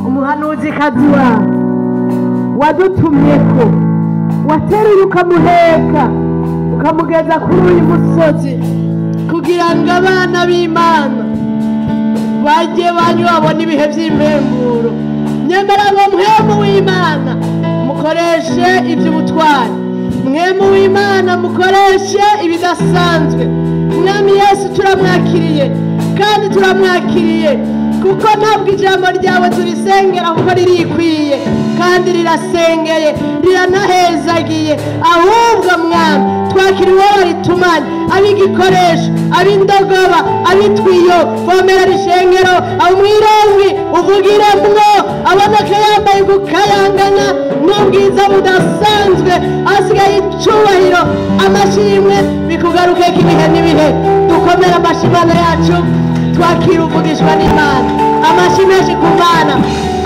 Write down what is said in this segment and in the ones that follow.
Umuhanuzikazi wawe wadutumye ko wateruye ukamuheka ukamugeza kuri uyu musozi kugira ngo abana b'Imana bajye banywa babone ibihe by'impemburo. Nyamara ngo mwemu w'Imana mukoreshe iby'ubutwari, mwemu w'Imana mukoreshe ibidasanzwe. Mwami Yesu turamwakiriye kandi turamwakiriye, kuko ntabwo ijambo ryawe turisengera kuko ririkwiye kandi rirasengeye riranahezagiye, ahubwo Mwami twakiriye uwo ritumanye, ab'igikoresho, ab'indogoba, ab'itwiyo, vomera rishengero, ab'umwirongi uvugiremwo, aboneke yambaye gukayangana n'ubwiza budasanzwe, asigaye icyubahiro, amashimwe bikugarukeko ibihe n'ibihe. Dukomere amashyi Imana yacu, twakira uvugishwa n'Imana. Amashyi menshi ku Mana,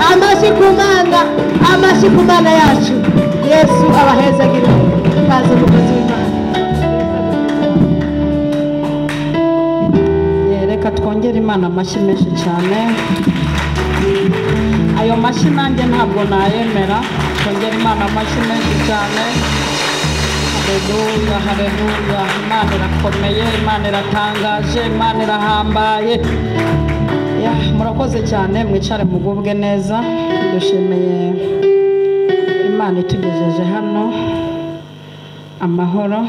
amashyi ku Mana, amashyi ku Mana yacu. Yesu abahezagire. Kaze umukozi w'Imana. Reka twongere Imana amashyi menshi cyane. Ayo mashyi nanjye ntabwo nayemera. Twongere Imana amashyi menshi cyane. Haleluya, haleluya. Imana irakomeye, Imana iratangaje, Imana irahambaye. Ya, murakoze cyane, mwicare mugubwe neza. Dushimiye Imana itugejeje hano amahoro.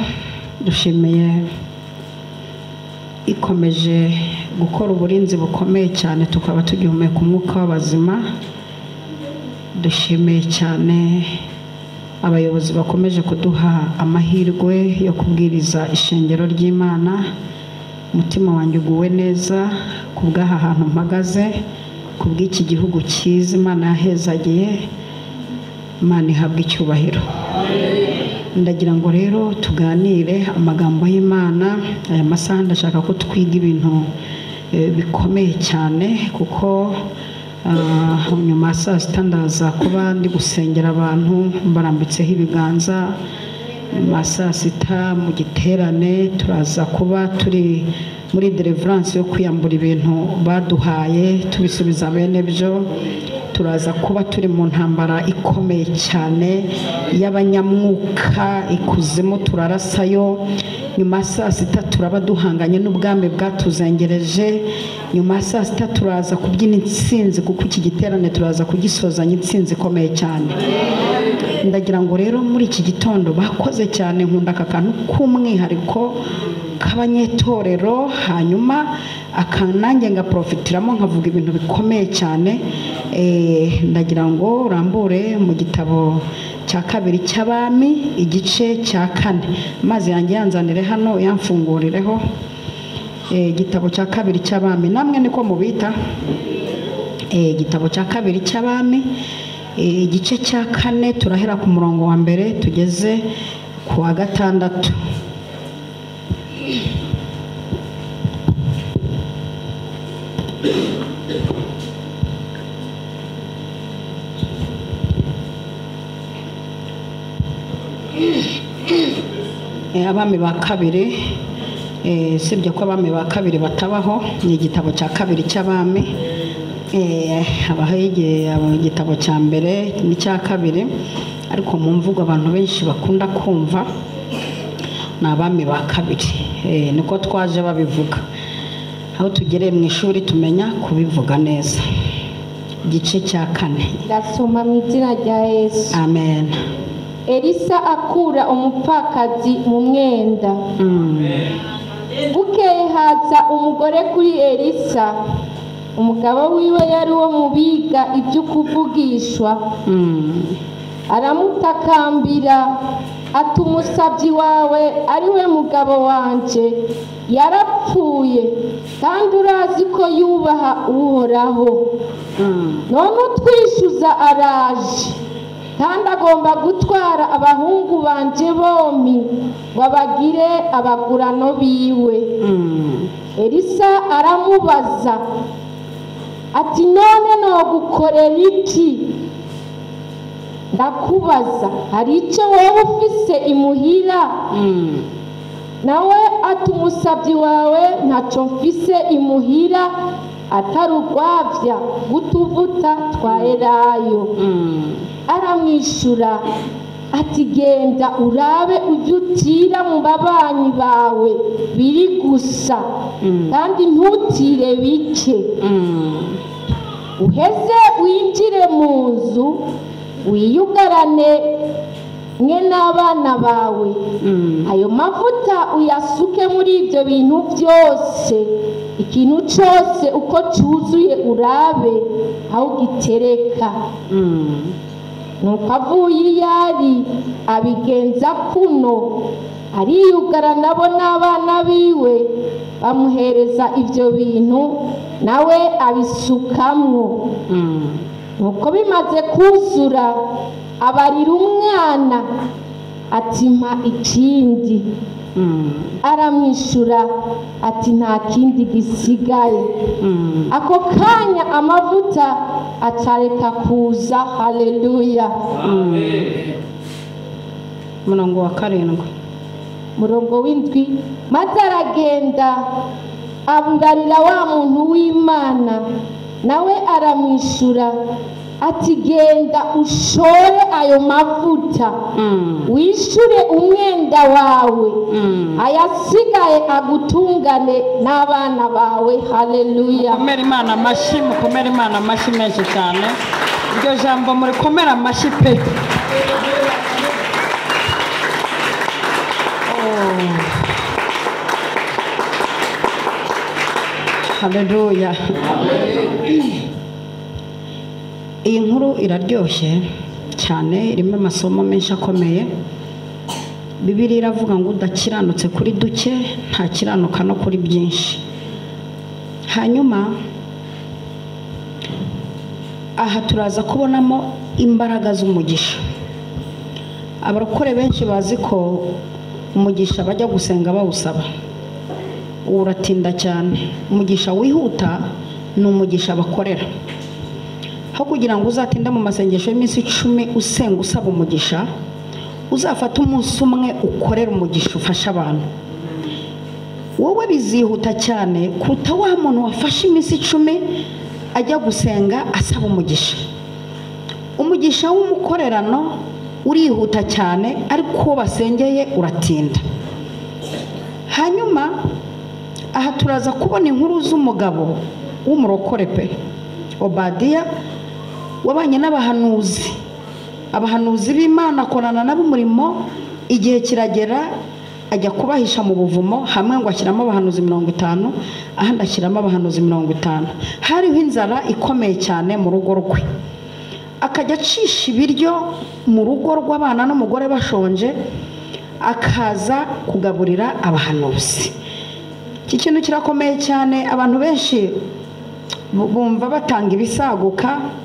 Dushimiye ikomeje gukora uburinzi bukomeye cyane, tukaba tugihumeka umwuka w'abazima. Dushimiye cyane abayobozi bakomeje kuduha amahirwe yo kubwiriza ishengero ry'Imana. Umutima wanjye uguwe neza ku bw'aha hantu mpagaze, ku bw'iki gihugu cyiza Imana yahezagiye. Imana ihabwa icyubahiro. Ndagira ngo rero tuganire amagambo y'Imana. Aya masaha ndashaka ko twiga ibintu bikomeye cyane, kuko nyuma ya saa sita ndaza kuba ndi gusengera abantu barambitseho ibiganza. Nyuma ya saa sita mu giterane turaza kuba turi muri deliverance yo kwiyambura ibintu baduhaye tubisubiza bene byo. Turaza kuba turi mu ntambara ikomeye cyane y'abanyamwuka ikuzimu, turarasayo. Nyuma ya saa sita turaba duhanganye n'ubwami bwatuzengereje. Nyuma ya saa sita turaza kubyina intsinzi, kuko iki giterane turaza kugisozanya intsinzi ikomeye cyane. Ndagira ngo rero muri iki gitondo bakoze cyane, nkunda aka kantu k'umwihariko k'abanyetorero, hanyuma akanange ngaprofitiramo nkavuga ibintu bikomeye cyane. Ndagira ngo urambure mu gitabo cya kabiri cy'Abami igice cya 4. Amazi yanjye yanzanire hano yamfungurireho. Igitabo cya kabiri cy'Abami, namwe niko mubita. Igitabo cya kabiri cy'Abami igice cya 4, turahera ku murongo wa mbere tugeze ku wa 6. Abami ba kabiri, sibyo ko abami ba kabiri batabaho, ni igitabo cya kabiri cy'Abami. Habaho igitabo cya mbere n'icya kabiri, ariko mu mvugo abantu benshi bakunda kumva ni abami ba kabiri. Niko twaje babivuga, aho tugereye mu ishuri tumenya kubivuga neza. Igice cya 4. Ndasoma mu izina rya Yesu. Amen. Elisa akura umupfakazi mu mwenda. Bukeye haza umugore kuri Elisa, umugabo wiwe yari uwo mu biga ibyo kuvugishwa. Aramutakambira ati umusabyi wawe ari we mugabo wanje yarapfuye, kandi urazi ko yubaha Uhoraho. None utwishyuza araje, kandi agomba gutwara abahungu banje bombi ngo abagire abagurano biwe. Elisa aramubaza ati none nogukorera iki? Ndakubaza, hari icyo wowe ufise imuhira? Nawe ati umusabyi wawe ntacyo mfise imuhira, Atari urwabya rw'utuvuta twa elayo. Aramwishyura ati: "Genda urabe ujye utira mu babanyi bawe biri gusa, kandi ntutire bike. Uheze winjire mu nzu, wiyugarane mwe n'abana bawe, ayo mavuta uyasuke muri ibyo bintu byose, ikintu cyose uko cyuzuye urabe aho ugitereka." Nuko avuye iyo ari, abigenza kuno, ariyugara nabo n'abana biwe, bamuhereza ibyo bintu, nawe abisukamwo. Nuko bimaze kuzura, abarira umwana ati: "Mpa ikindi." Aramwishyura ati: "Nta kindi gisigaye." Ako kanya amavuta acareka kuza. Haleluya! Umurongo wa 7. Murongo w'7: maze aragenda abibarira wa muntu w'Imana, nawe aramwishyura ati: "Genda ushore ayo mavuta, wishyure umwenda wawe, ayasigaye agutungane n'abana bawe." Haleluya! Mukomere Imana amashyi, mukomere Imana amashyi menshi cyane. Iryo jambo murikomere amashyi pe! Oh. Haleluya! Iyi nkuru iraryoshye cyane, irimo amasomo menshi akomeye. Bibiliya iravuga ngo udakiranutse kuri duke ntakiranuka no kuri byinshi. Hanyuma aha turaza kubonamo imbaraga z'umugisha. Abarokore benshi bazi ko umugisha bajya gusenga bawusaba, uratinda cyane. Umugisha wihuta ni umugisha bakorera. Aho kugira ngo uzatinde mu masengesho y'iminsi 10 usenga usaba umugisha, uzafata umunsi umwe ukorera umugisha, ufasha abantu. Wowe bizihuta cyane kuruta wa muntu wafashe iminsi 10 ajya gusenga asaba umugisha. Umugisha w'umukorerano urihuta cyane, ariko uwo basengeye uratinda. Hanyuma aha turaza kubona inkuru z'umugabo w'umurokore pe, Obadiya, wabanye n'abahanuzi, abahanuzi b'Imana, akorana nabo umurimo. Igihe kiragera ajya kubahisha mu buvumo, hamwe ngo ashyiramo abahanuzi 50, ahandi ashyiramo abahanuzi 50. Hariho inzara ikomeye cyane mu rugo rwe, akajya acisha ibiryo mu rugo rw'abana n'umugore bashonje, akaza kugaburira abahanuzi. Iki kintu kirakomeye cyane. Abantu benshi bumva batanga ibisaguka.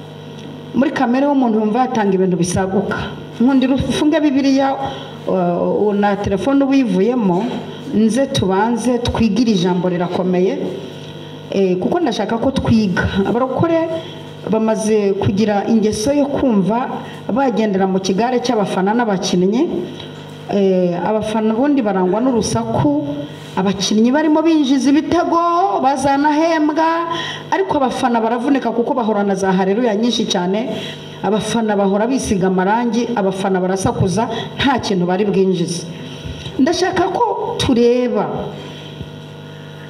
Muri kamere y'umuntu yumva yatanga ibintu bisaguka. Nkundi ufunge Bibiliya na telefone ubivuyemo, nze tubanze twigire ijambo, rirakomeye, kuko ndashaka ko twiga. Abarokore bamaze kugira ingeso yo kumva bagendera mu kigare cy'abafana n'abakinnyi. Abafana ubundi barangwa n'urusaku, abakinnyi barimo binjiza ibitego bazanahembwa, ariko abafana baravunika kuko bahorana za haleluya nyinshi cyane. Abafana bahora bisiga amarangi, abafana barasakuza, nta kintu bari bwinjize. Ndashaka ko tureba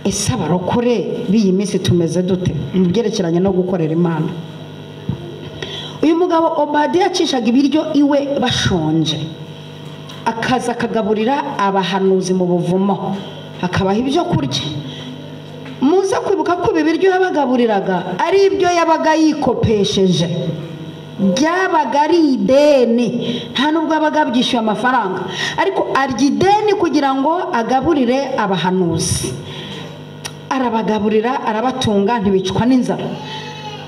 ese abarokore b'iyi minsi tumeze dute mu byerekeranye no gukorera Imana. Uyu mugabo Obadiya yacishaga ibiryo iwe bashonje, akaza akagaburira abahanuzi mu buvumo, akabaha ibyo kurya. Muze kwibuka ko ibi biryo yabagaburiraga ari ibyo yabaga yikopesheje, byabaga ari ideni, nta nubwo yabaga abyishyuye amafaranga, ariko arya ideni kugira ngo agaburire abahanuzi. Arabagaburira, arabatunga, ntibicwa n'inzara.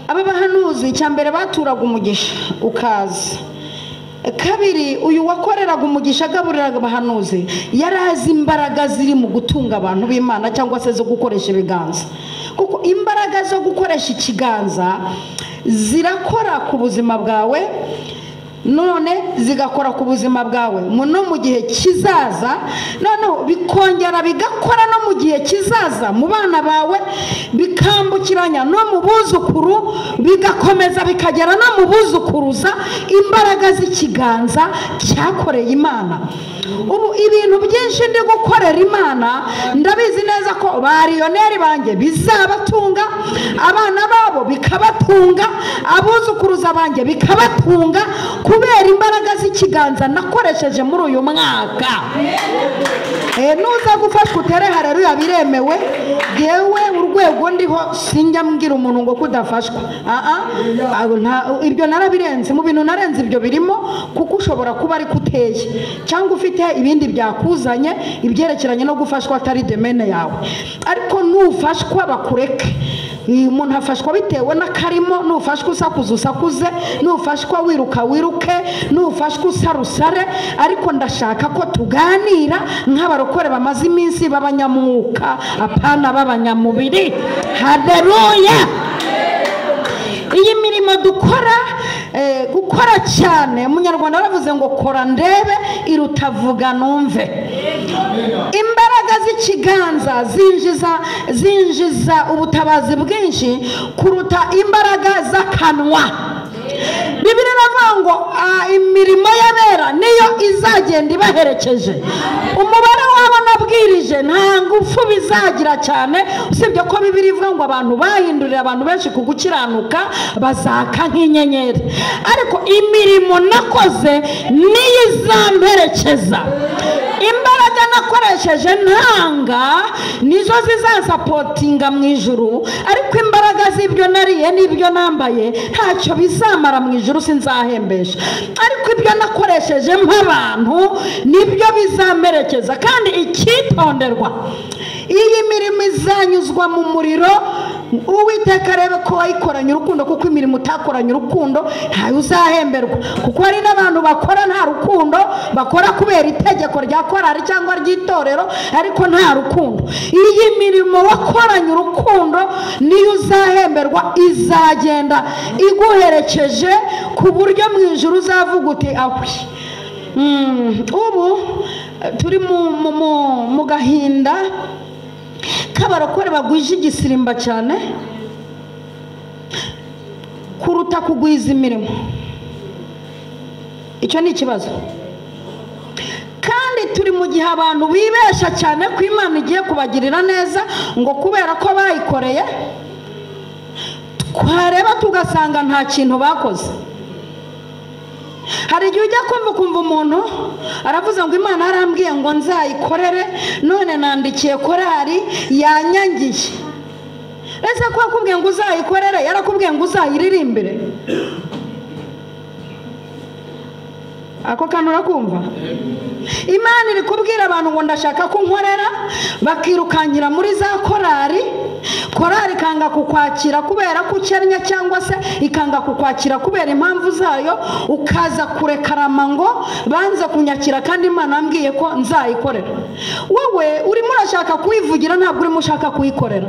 Aba bahanuzi icya mbere baturaga umugisha ukaza. Kabiri, uyu wakoreraga umugisha agaburiraga abahanuzi yari azi imbaraga ziri mu gutunga abantu b'Imana, cyangwa se zo gukoresha ibiganza, kuko imbaraga zo gukoresha ikiganza zirakora ku buzima bwawe, none zigakora ku buzima bwawe no mu gihe kizaza, noneho bikongera bigakora no mu gihe kizaza mu bana bawe, bikambukiranya no mu buzukuru, bigakomeza bikagera no mu buzukuruza. Imbaraga z'ikiganza cyakoreye Imana. Ubu ibintu byinshi ndi gukorera Imana, ndabizi neza ko ba Lionel banjye bizabatunga, abana babo bikabatunga, abuzukuruza banjye bikabatunga, kubera imbaraga z'ikiganza nakoresheje muri uyu mwaka. Nuza gufashwa utere haleluya, biremewe. Yewe urwego ndiho sinjya mbwira umuntu ngo kudafashwa, ibyo narabirenze. Mu bintu narenze ibyo birimo, kuko ushobora kuba ari kuteye cyangwa ufite ibindi byakuzanye ibyerekeranye no gufashwa atari demene yawe, ariko nufashwa bakureke. Umuntu afashwa bitewe n'akarimo. Nufashwa usakuza usakuze, nufashwa wiruka wiruke, nufashwa usarusare, ariko ndashaka ko tuganira nk'abarokore bamaze iminsi b'abanyamwuka, apana b'abanyamubiri. Haleluya! Iyi mirimo dukora, gukora cyane, Umunyarwanda yaravuze ngo kora ndebe iruta vuga numve. Imbaraga z'ikiganza zinjiza ubutabazi bwinshi kuruta imbaraga z'akanwa. Bibiliya iravuga ngo imirimo y'abera niyo izagenda ibaherekeje. Umubare wabo nabwirije nta ngufu bizagira cyane, usibye ko Bibiliya ivuga ngo abantu bahindurira abantu benshi ku gukiranuka bazaka nk'inyenyeri, ariko imirimo nakoze niyo izamperekeza. Imbaraga nakoresheje ntanga nizo zizasapotinga mu ijuru, ariko imbaraga z'ibyo nariye n'ibyo nambaye ntacyo bizamara mu ijuru, sinzahembesha. Ariko ibyo nakoresheje nk'abantu nibyo bizamerekeza. Kandi icyitonderwa, iyi mirimo izanyuzwa mu muriro. Uwiteka arebe ko wayikoranye urukundo, kuko imirimo utakoranye urukundo ntayo uzahemberwa. Kuko hari n'abantu bakora nta rukundo, bakora kubera itegeko rya korari cyangwa ry'itorero, ariko nta rukundo. Iyi mirimo wakoranye urukundo niyo uzahemberwa, izagenda iguherekeje ku buryo mu ijuru uzavuga uti ahwi. Ubu turi mu gahinda k'abarokore bagwije igisirimba cyane kuruta kugwiza imirimo. Icyo ni ikibazo. Kandi turi mu gihe abantu bibesha cyane ko Imana igiye kubagirira neza ngo kubera ko bayikoreye, twareba tugasanga nta kintu bakoze. Hari igihe ujya kumva ukumva umuntu aravuze ngo Imana yarambwiye ngo nzayikorere, none nandikiye korari yanyangiye. Ese ko akubwiye ngo uzayikorere, yarakubwiye ngo uzayiririmbire? Ako kantu urakumva? Imana iri kubwira abantu ngo ndashaka ko nkorera, bakirukankira muri za korari. Korari ikanga kukwakira kubera ko ukennye, cyangwa se ikanga kukwakira kubera impamvu zayo, ukaza kurekarama ngo banze kunyakira kandi Imana ambwiye ko nzayikorera. Wowe urimo urashaka kuyivugira, ntabwo urimo ushaka kuyikorera.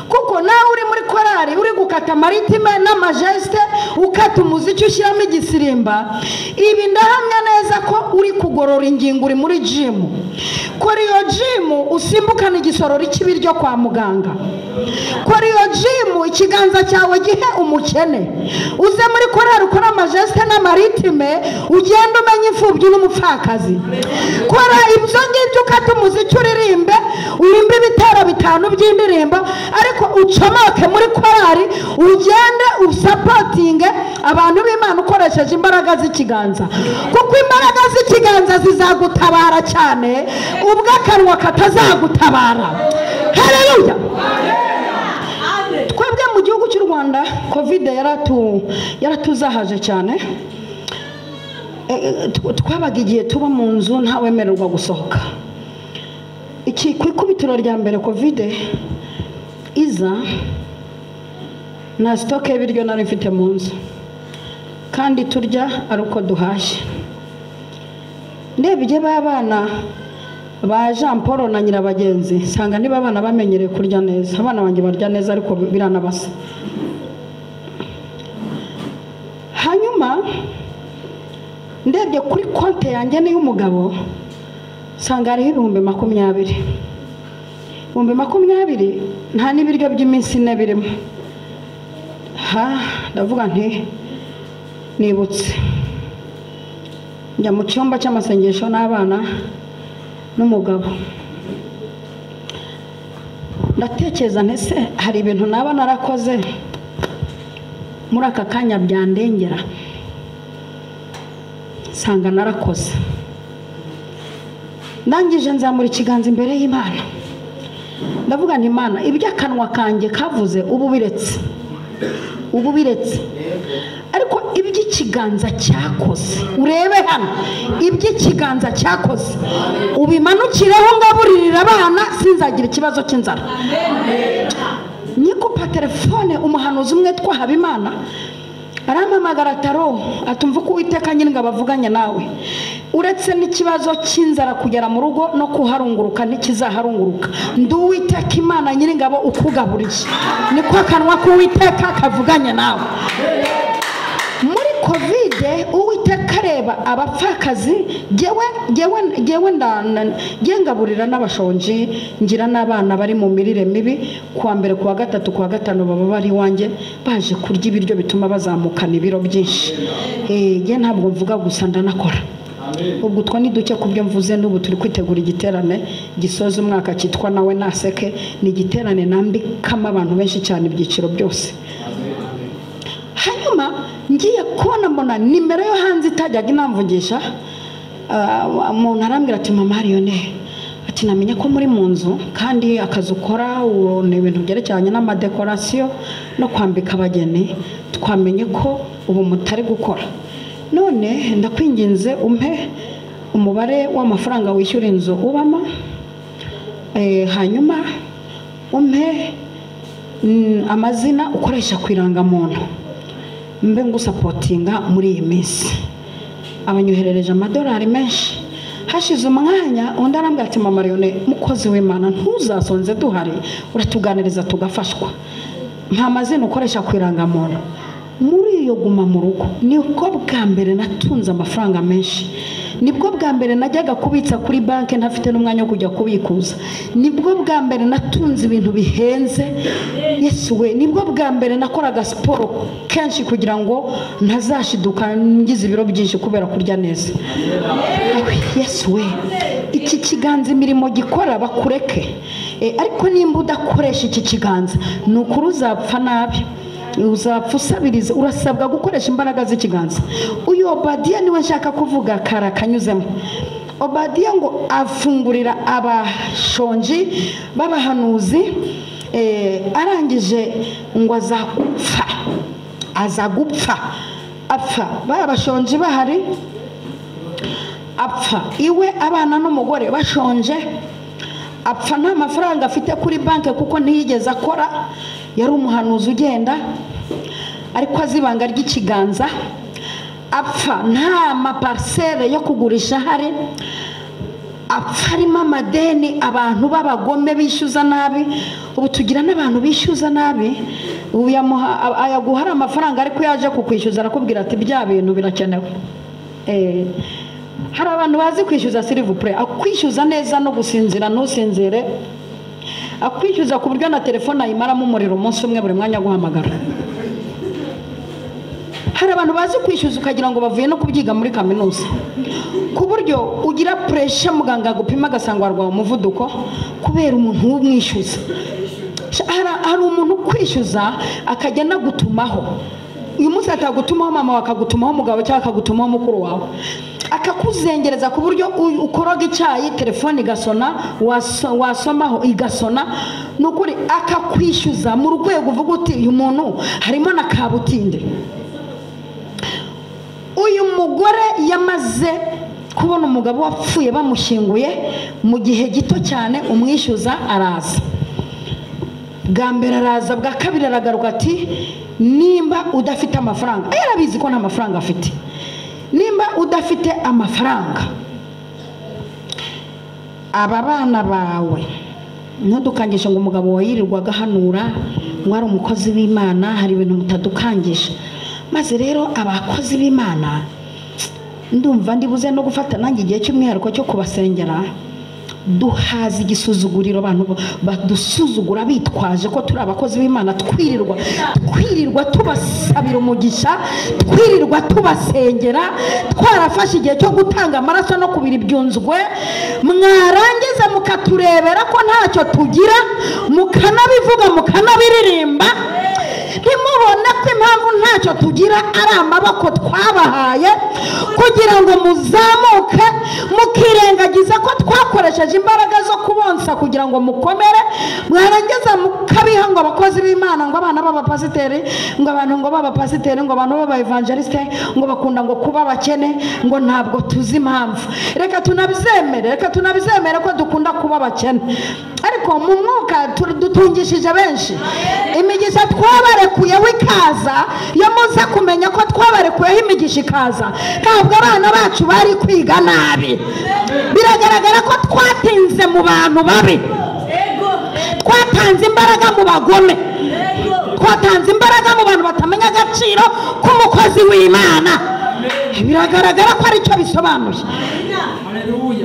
Kuko nawe uri muri korari uri gukata amaritime n'amajeste, ukata umuziki ushyiramo igisirimba, ibi ndahamya neza ko uri kugorora ingingo, uri muri jimu. Kora iyo jimu usimbukane igisorori cy'ibiryo kwa muganga. Kora iyo jimu ikiganza cyawe gihe umukene. Uze muri korari ukora amajeste n'amaritime, ugende umenye imfubyi n'umupfakazi. Kora ibyo ngibyo, ukata umuziki uririmbe, urimbe ibitero 5 by'indirimbo, ariko ucomoke muri korari ugende usapotinge abantu b'Imana ukoresheje imbaraga z'ikiganza. Kuko imbaraga z'ikiganza zizagutabara cyane, ubwo akanwa katazagutabara. Haleluya! Twebwe mu gihugu cy'u Rwanda Covid yaratuzahaje cyane. Twabaga igihe tuba mu nzu ntawemererwa gusohoka. Iki ku ikubitiro rya mbere Covid iza, nta sitoke y'ibiryo nari mfite mu nzu, kandi turya ari uko duhashye. Ndebye b'abana ba Jean Paul na Nyirabagenzi, nsanga niba abana bamenyereye kurya neza. Abana banjye barya neza ariko biranabasa. Hanyuma Ndebye kuri konti yanjye n'iy'umugabo nsanga hariho 20,000. 20,000 nta n'ibiryo by'iminsi 4 birimo. Ha, ndavuga nti nibutse njya mu cyumba cy'amasengesho n'abana n'umugabo, ndatekereza ntese hari ibintu naba narakoze muri aka kanya byandengera. Nsanga narakoze. Ndangije nzamura ikiganza imbere y'Imana, ndavuga nti Imana, ibyo akanwa kanjye kavuze ubu biretse, ubu biretse, ariko iby'ikiganza cyakoze urebe hano, iby'ikiganza cyakoze ubimanukireho ngaburirira abana, sinzagira ikibazo cy'inzara. Nyikupa telefone umuhanuzi umwe twahabimana arampamagara ataro atumva ko Uwiteka nyine ngo abavuganye nawe, uretse n'ikibazo cy'inzara kugera mu rugo no kuharunguruka ntikizaharunguruka, ndi Uwiteka Imana nyiri ngabo ukugaburiye, niko akanwa k'Uwiteka kavuganye nawe. Muri Covid Uwiteka areba abapfakazi, jyewe ngaburira n'abashonji, ngira n'abana bari mu mirire mibi, kuwa mbere kuwa gatatu kuwa gatanu baba bari iwanjye baje kurya ibiryo bituma bazamukana ibiro byinshi. Jye ntabwo mvuga gusa ndanakora. Ubwo utwo ni duke ku byo mvuze. N'ubu turi kwitegura igiterane gisoza umwaka cyitwa Nawe Naseke, ni igiterane nambikamo abantu benshi cyane ibyiciro byose. Hanyuma ngiye kubona mbona nimero yo hanze itajyaga inamvugisha, umuntu arambwira ati mama Mariyone, ati namenye ko muri mu nzu kandi akazi ukora ni ibintu byerekeranye n'amadekorasiyo no kwambika abageni, twamenye ko ubu mutari gukora, none ndakwinginze umpe umubare w'amafaranga wishyura inzu ubamo, hanyuma umpe amazina ukoresha ku irangamuntu mbe ngusapotinga muri iyi minsi. Abanyoherereje amadolari menshi. Hashize umwanya undi arambwira ati mama Mariyone, mukozi w'Imana ntuzasonze duhari, uratuganiriza tugafashwa, nta mazina ukoresha ku irangamuntu. Muri iyo guma mu rugo nibwo bwa mbere natunze amafaranga menshi, nibwo bwa mbere najyaga kubitsa kuri banki ntafite n'umwanya wo kujya kubikuza, nibwo bwa mbere natunze ibintu bihenze. Yesu we, nibwo bwa mbere nakoraga siporo kenshi kugira ngo ntazashiduka ngize ibiro byinshi kubera kurya neza. Yesu we, iki kiganza imirimo gikora bakureke, ariko nimba udakoresha iki kiganza ni ukuri uzapfa nabi, uzapfa usabiriza. Urasabwa gukoresha imbaraga z'ikiganza. Uyu Obadiya niwe nshaka kuvuga kara kanyuzemo. Obadiya ngo afungurira abashonji b'abahanuzi, arangije ngo azapfa, azagupfa, apfa b'abashonji bahari, apfa iwe abana n'umugore bashonje, apfa nta mafaranga afite kuri banki kuko ntiyigeze akora, yari umuhanuzi ugenda ariko azi ibanga ry'ikiganza, apfa nta maparsele yo kugurisha ahari, apfa arimo amadeni, abantu b'abagome bishyuza nabi. Ubu tugira n'abantu bishyuza nabi, ubu ayaguha ari amafaranga ariko yaje kukwishyuza arakubwira ati bya bintu birakenewe. Hari abantu bazi kwishyuza s'il-vous-plaît, akwishyuza neza no gusinzira ntusinzire, akwishyuza ku buryo na telefone ayimaramo umuriro umunsi umwe buri mwanya guhamagara. Hari abantu bazi kwishyuza ukagira ngo bavuye no kubyiga muri kaminuza, ku buryo ugira pressure muganga agupima agasanga warwaye umuvuduko kubera umuntu w'umwishyuza. Hari umuntu ukwishyuza akajya anagutumaho, uyu munsi atagutumaho mama wawe, akagutumaho umugabo cyangwa akagutumaho mukuru wawe, akakuzengereza ku buryo ukoroga icyayi telefone igasona, wasomaho igasona, ni ukuri akakwishyuza mu rwego uvuga uti uyu muntu harimo na kabutinde. Uyu mugore yamaze kubona umugabo wapfuye bamushyinguye mu gihe gito cyane, umwishyuza araza bwa mbere, araza bwa kabiri aragaruka ati nimba udafite amafaranga, yarabizi ko nta mafaranga afite, nimba udafite amafaranga aba bana bawe ntudukangishe ngo umugabo wayirirwaga ahanura ngo ari umukozi w'Imana, hari ibintu mutadukangisha. Maze rero abakozi b'Imana Ndumva ndibuze no gufata nanjye igihe cy'umwihariko cyo kubasengera. Duhaza igisuzuguriro, abantu badusuzugura bitwaje ko turi abakozi b'Imana, twirirwa tubasabira umugisha, twirirwa tubasengera, twarafashe igihe cyo gutanga amaraso no kubira ibyunzwe, mwarangiza mukaturebera ko ntacyo tugira, mukanabivuga mukanabiririmba. Ntimubone ko impamvu ntacyo tugira ari amaboko twabahaye kugira ngo muzamuke, mukirengagiza ko twakoresheje imbaraga zo kubonsa kugira ngo mukomere, mwarangiza mukabiha ngo abakozi b'Imana, ngo abana b'abapasiteri, ngo abantu ngo b'abapasiteri, ngo abantu b'abaevangeliste, ngo bakunda ngo kuba abakene, ngo ntabwo tuzi impamvu. Reka tunabizemere ko dukunda kuba abakene, ariko mu mwuka dutungishije benshi. Imigisha twabarekuyeho ikaza, iyo muza kumenya ko twabarekuyeho imigisha ikaza, ntabwo abana bacu bari kwiga nabi. Biragaragara ko twatinze mu bantu babi, twatanze imbaraga mu bagome, twatanze imbaraga mu bantu batamenya agaciro k'umukozi w'Imana. Biragaragara ko aricyo bisobanuye.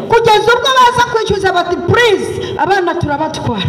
Kugeza ubwo baza kwishyuza bati please, abana turabatwara,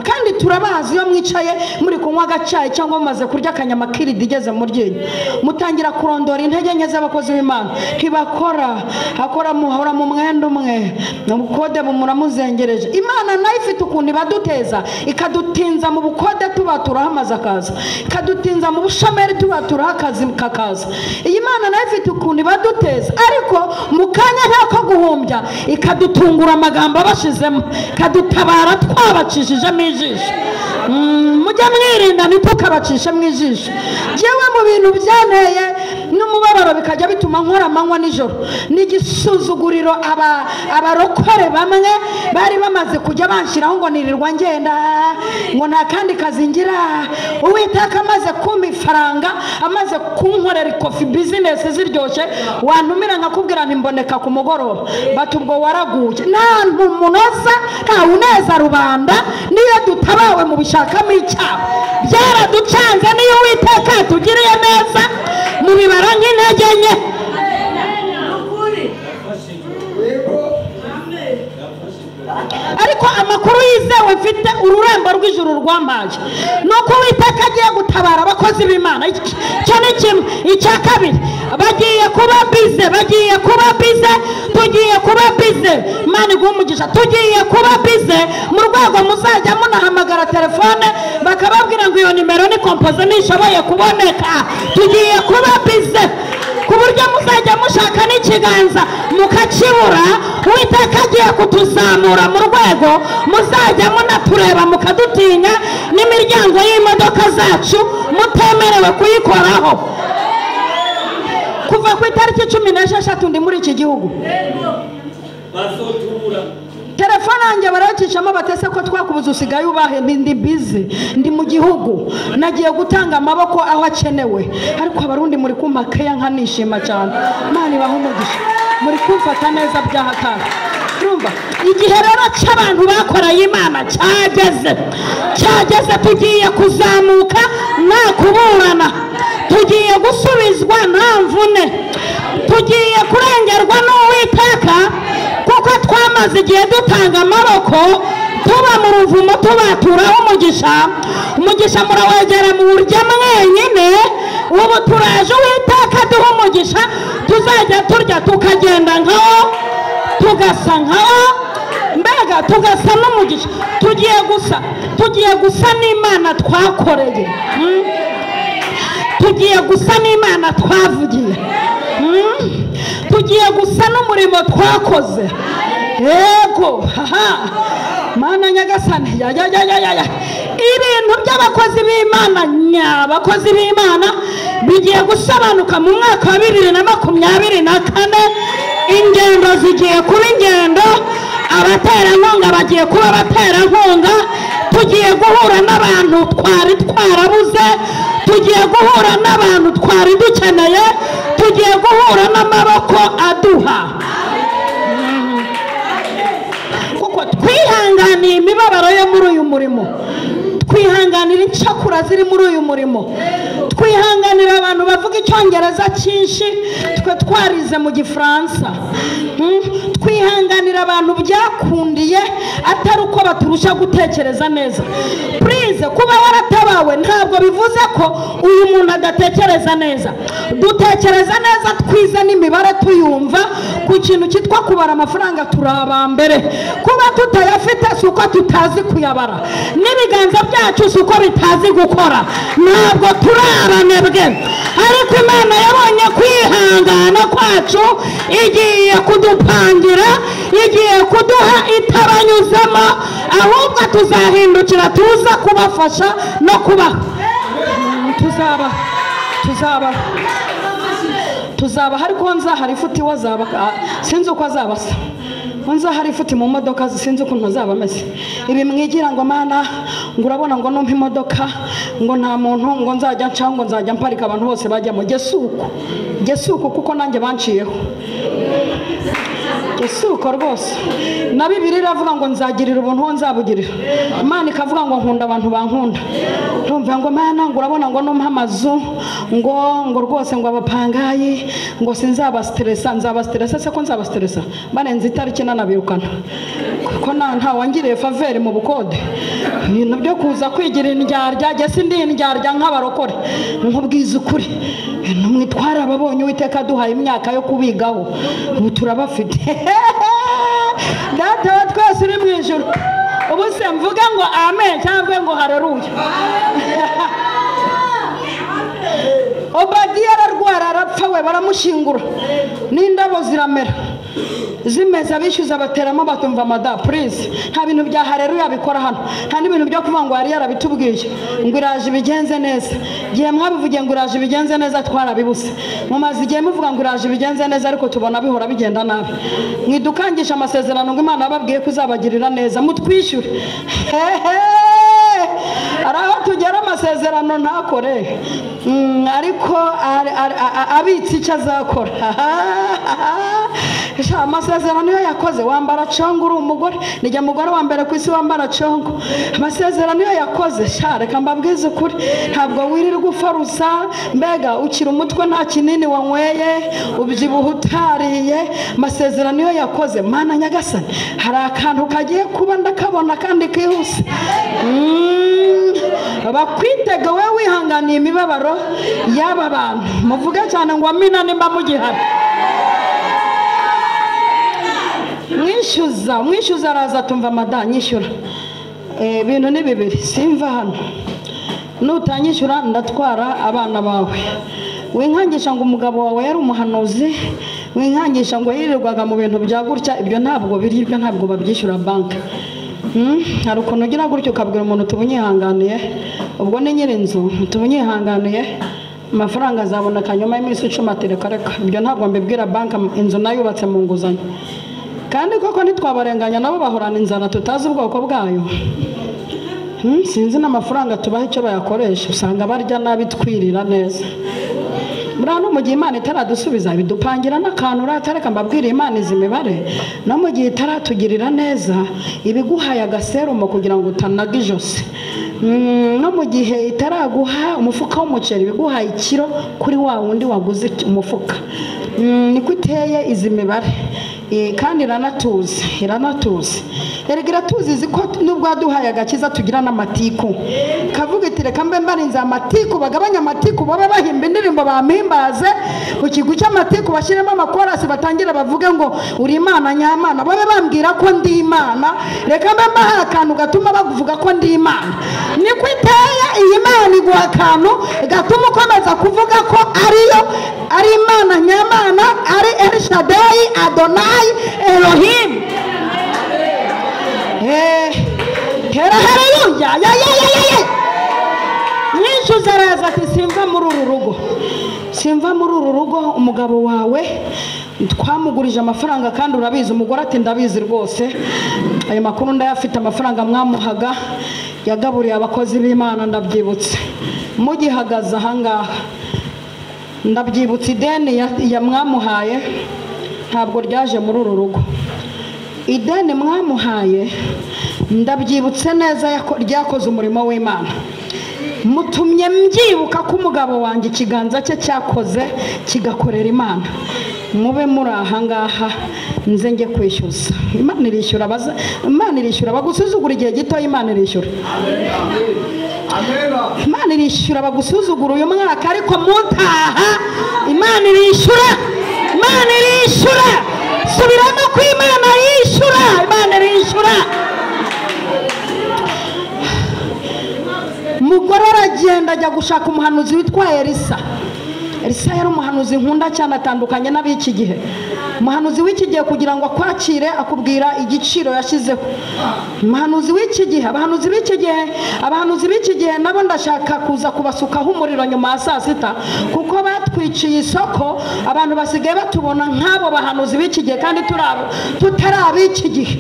kandi turabazi. Iyo mwicaye muri kunywa agacayi cyangwa mumaze kurya akanyama kiridi igeze mu ryinyo, mutangira kurondora intege nke z'abakozi b'Imana. Ntibakora, akora muhora mu mwenda umwe, ubukode muramuzengereje. Imana nayo ifite ukuntu ibaduteza, ikadutinza mu bukode tubaturaho amazu akaza, ikadutinza mu bushomeri tubaturaho akazi kakaza. Iyi Mana nayo ifite ukuntu ibaduteza, ariko mu kanya nk'ako guhumbya ikadutungura amagambo abashizemo, ikadutabara twabacishijemo ijisho. Mujye mwirinda ntitukabacishemo ijisho. Jewe mu bintu byanteye n'umubabaro bikajya bituma nkora amanywa nijoro, n'igisuzuguriro abarokore bamwe bari bamaze kujya banshyiraho ngo nirirwa ngenda, ngo nta kandi kazi ngira. Uwiteka amaze kumpa ifaranga, amaze kunkorera ikofi bizinesi ziryoshye, wantumira nkakubwira nti mboneka ku mugoroba, bati ubwo waraguye. Nta munoza, nta uneza rubanda, niyo dutabawe mu bishakamo icyaha byaraducanze. Niyo Uwiteka yatugiriye neza mubibara nk'intege nke. Ariko amakuru yizewe mfite, ururembo rw'ijuru rwampaye, nuko Uwiteka agiye gutabara abakozi b'Imana. Icyo ni kimwe. Icya kabiri, bagiye kuba bize, tugiye kuba bize. Imana iguhe umugisha. Tugiye kuba bize mu rwego muzajya munahamagara telefone bakababwira ngo iyo nimero ni kompoze ntishoboye kuboneka. Tugiye kuba bize ku buryo muzajya mushaka n'ikiganza mukakibura. Uwiteka agiye kutuzamura mu rwego muzajya munatureba mukadutinya, n'imiryango y'imodoka zacu mutemerewe kuyikoraho. Kuva ku itariki 16 ndi muri iki gihugu, telefone yanjye barayicishamo batese ko twakubuze usigaye ubahe. Ndi bize, ndi mu gihugu, nagiye gutanga amaboko aho akenewe. Ariko abarundi muri kumpa keya nkanishima cyane. Imana ibahe umugisha, muri kumfata neza byahatari. Urumva igihe rero cy'abantu bakoreye Imana cyageze, tugiye kuzamuka nta kuburana, tugiye gusubizwa nta mvune, tugiye kurengerwa n'Uwiteka, kuko twamaze igihe dutanga amaboko, tuba mu ruvumo tubaturaho umugisha. Umugisha murawegera mu buryo mwenyine. Ubu turaje Uwiteka duha umugisha, tuzajya turya tukagenda nkawo, tugasa nkawo, mbega tugasa n'umugisha. Tugiye gusa n'Imana twakoreye, tugiye gusa n'Imana twavugiye, tugiye gusa n'umurimo twakoze. Yego, haha, Mana nyagasani, ya ya ya ya ya. Ibintu by'abakozi b'Imana, nyabakozi b'Imana bigiye gusobanuka mu mwaka wa 2024. Ingendo zigiye kuba ingendo, abaterankunga bagiye kuba abaterankunga, tugiye guhura n'abantu twari twarabuze, tugiye guhura n'abantu twari dukeneye, tugiye guhura n'amaboko aduha. Kuko twihanganiye imibabaro yo muri uyu murimo, twihanganira incakura ziri muri uyu murimo, twihanganira abantu bavuga bavuga icyongereza cyinshi, twe twarize mu gifaransa. Twihanganira abantu byakundiye atari uko baturusha gutekereza neza. Please, kuba waratabawe ntabwo bivuze ko uyu muntu adatekereza neza. Dutekereza neza, twize n'imibare tuyumva. Ku kintu cyitwa kubara amafaranga turi aba mbere. Kuba tutayafite si uko tutazi kuyabara, n'ibiganza byacu si uko bitazi gukora, ntabwo turi abanebwe. Ariko Imana yabonye kwihangana kwacu, igiye kudupangira, igiye kuduha itabanyuzemo, ahubwo tuzahindukira tuza kubafasha no kubaha. Tuzaba ariko nzahari ifuti wazaba, sinzi uko azaba asa. Nzahari ifuti mu modoka, sinzi ukuntu azaba ameze. Ibi mwigira ngo mana ngo urabona ngo numpa imodoka ngo nta muntu ngo nzajya nca ngo nzajya mparika abantu bose bajya mu gesuko, kuko nanjye banciyeho gesuko rwose. Na Bibiliya iravuga ngo nzagirira ubuntu uwo nzabugirira. Imana ikavuga ngo nkunda abantu bankunda. Ndumva ngo mana ngo urabona ngo numpa amazu ngo rwose ngo abapangayi ngo sinzabastressa, nzabastressa se ko nzabastressa barenze itariki nanabirukana, kuko nta wangiriye faveur mu bukode. Ibintu byo kuza kwigira indyarya, jye sindi indyarya nk'abarokore, nkubwiza ukuri. Mwitwara ababonye Uwiteka aduhaye imyaka yo kubigaho, ubu turabafite. Data wa twese uri mu ijuru, ubu se mvuge ngo amen cyangwa ngo haleluya? Obadiya ararwara arapfa, we baramushingura n'indabo ziramera zimeze, abishyuza bateramo batumva mada please. Nta bintu bya haleluya bikora hano, nta n'ibintu byo kuvuga ngo yari yarabitubwiye ngo iraje ibigenze neza. Igihe mwabivugiye ngo iraje ibigenze neza twarabibuse. Mumaze igihe muvuga ngo iraje ibigenze neza, ariko tubona bihora bigenda nabi. Mwidukangisha amasezerano ngo Imana yababwiye ko izabagirira neza, mutwishyure. Hari aho tugera amasezerano ntakore, ariko abitse icyo azakora. Amasezerano iyo yakoze, wambara congo uri umugore, nijya mugore wa mbere ku isi wambara congo. Amasezerano iyo yakoze, reka mbabwize ukuri, ntabwo wirirwa ufarusa, mbega ukira umutwe nta kinini wanyweye, ubyibuha utariye. Amasezerano iyo yakoze, Mana nyagasani, hari akantu kagiye kuba ndakabona kandi kihuse. Bakwitega we wihanganiye imibabaro y'aba bantu. Muvuge cyane ngo amina nimba mugihari. Mwishyuza araza tumva mada nyishyura. Ibintu ni bibiri, simva hano nutanyishyura ndatwara abana bawe. Winkangisha ngo umugabo wawe yari umuhanuzi, winkangisha ngo yirirwaga mu bintu bya gutya, ibyo ntabwo biri, ibyo ntabwo babyishyura banki. Hari ukuntu ugira gutyo ukabwira umuntu tubunyihanganiye, ubwo ni nyir'inzu tubunyihanganiye, amafaranga azaboneka nyuma y'iminsi 10, ati reka reka, ibyo ntabwo mbibwira banki, inzu nayubatse mu nguzanyo. Kandi koko ntitwabarenganya, nabo bahorana inzara tutazi ubwoko bwayo. Sinzi n'amafaranga tubaha icyo bayakoresha, usanga barya nabi twirira neza. Buriya no mu gihe Imana itaradusubiza bidupangira n'akantu uratareka mbabwira Imana izi mibare, no mu gihe itaratugirira neza ibiguhaye agaserumo kugira ngo utanaga ijosi. No mu gihe itaraguha umufuka w'umuceri ibiguhaye ikiro kuri wa wundi waguze umufuka. Niko iteye izi mibare. Kandi iratuzi erega iratuzi izi ko nubwo yaduhaye agakiza tugira n'amatiku. Kavuga iti reka mbe mbarinze amatiku, bagabanya amatiku, babe bahimba indirimbo bampimbaze ku kigo cy'amatiku, bashyiremo amakorasi batangire bavuge ngo uri Imana nyamana, babe bambwira ko ndi Imana, reka mbe mbaha akantu gatuma bavuga ko ndi Imana. Niko iteye iyi Imana iguha akantu gatuma ukomeza kuvuga ko ariyo, ari Imana nyamana, ari El Shaddai, Adonai, Elohim. Hera haleluya, ya ya ya ya. Mwishyuza araza ati simva muri uru rugo, simva muri uru rugo, umugabo wawe twamugurije amafaranga kandi urabizi. Umugore ati ndabizi rwose, ayo makuru ndayafite, amafaranga mwamuhaga yagaburiye abakozi b'Imana ndabyibutse. Mugihagaze ahangaha ndabyibutse, ideni ya mwamuhaye ntabwo ryaje muri uru rugo. Ideni mwamuhaye ndabyibutse neza ryakoze umurimo w'Imana. Mutumye mbyibuka ko umugabo wanjye ikiganza cye cyakoze kigakorera Imana. Mube muri aha ngaha nze njye kwishyuza. Imana irishyura, Imana irishyura bagusuzugura igihe gito, Imana irishyura. Imana irishyura bagusuzugura uyu mwaka, ariko mutaha Imana irishyura. Imana irishyura. Subiramo ko Imana yishyura. Imana irishyura. Umugore aragenda ajya gushaka umuhanuzi witwa Elisa. Elisa yari umuhanuzi nkunda cyane, atandukanye n'ab'iki gihe. Umuhanuzi w'iki gihe kugira ngo akwakire akubwira igiciro yashyizeho. Umuhanuzi w'iki gihe, abahanuzi b'iki gihe, abahanuzi b'iki gihe nabo ndashaka kuza kubasukaho umuriro nyuma ya saa sita, kuko batwiciye isoko. Abantu basigaye batubona nk'abo bahanuzi b'iki gihe kandi tutari ab'iki gihe,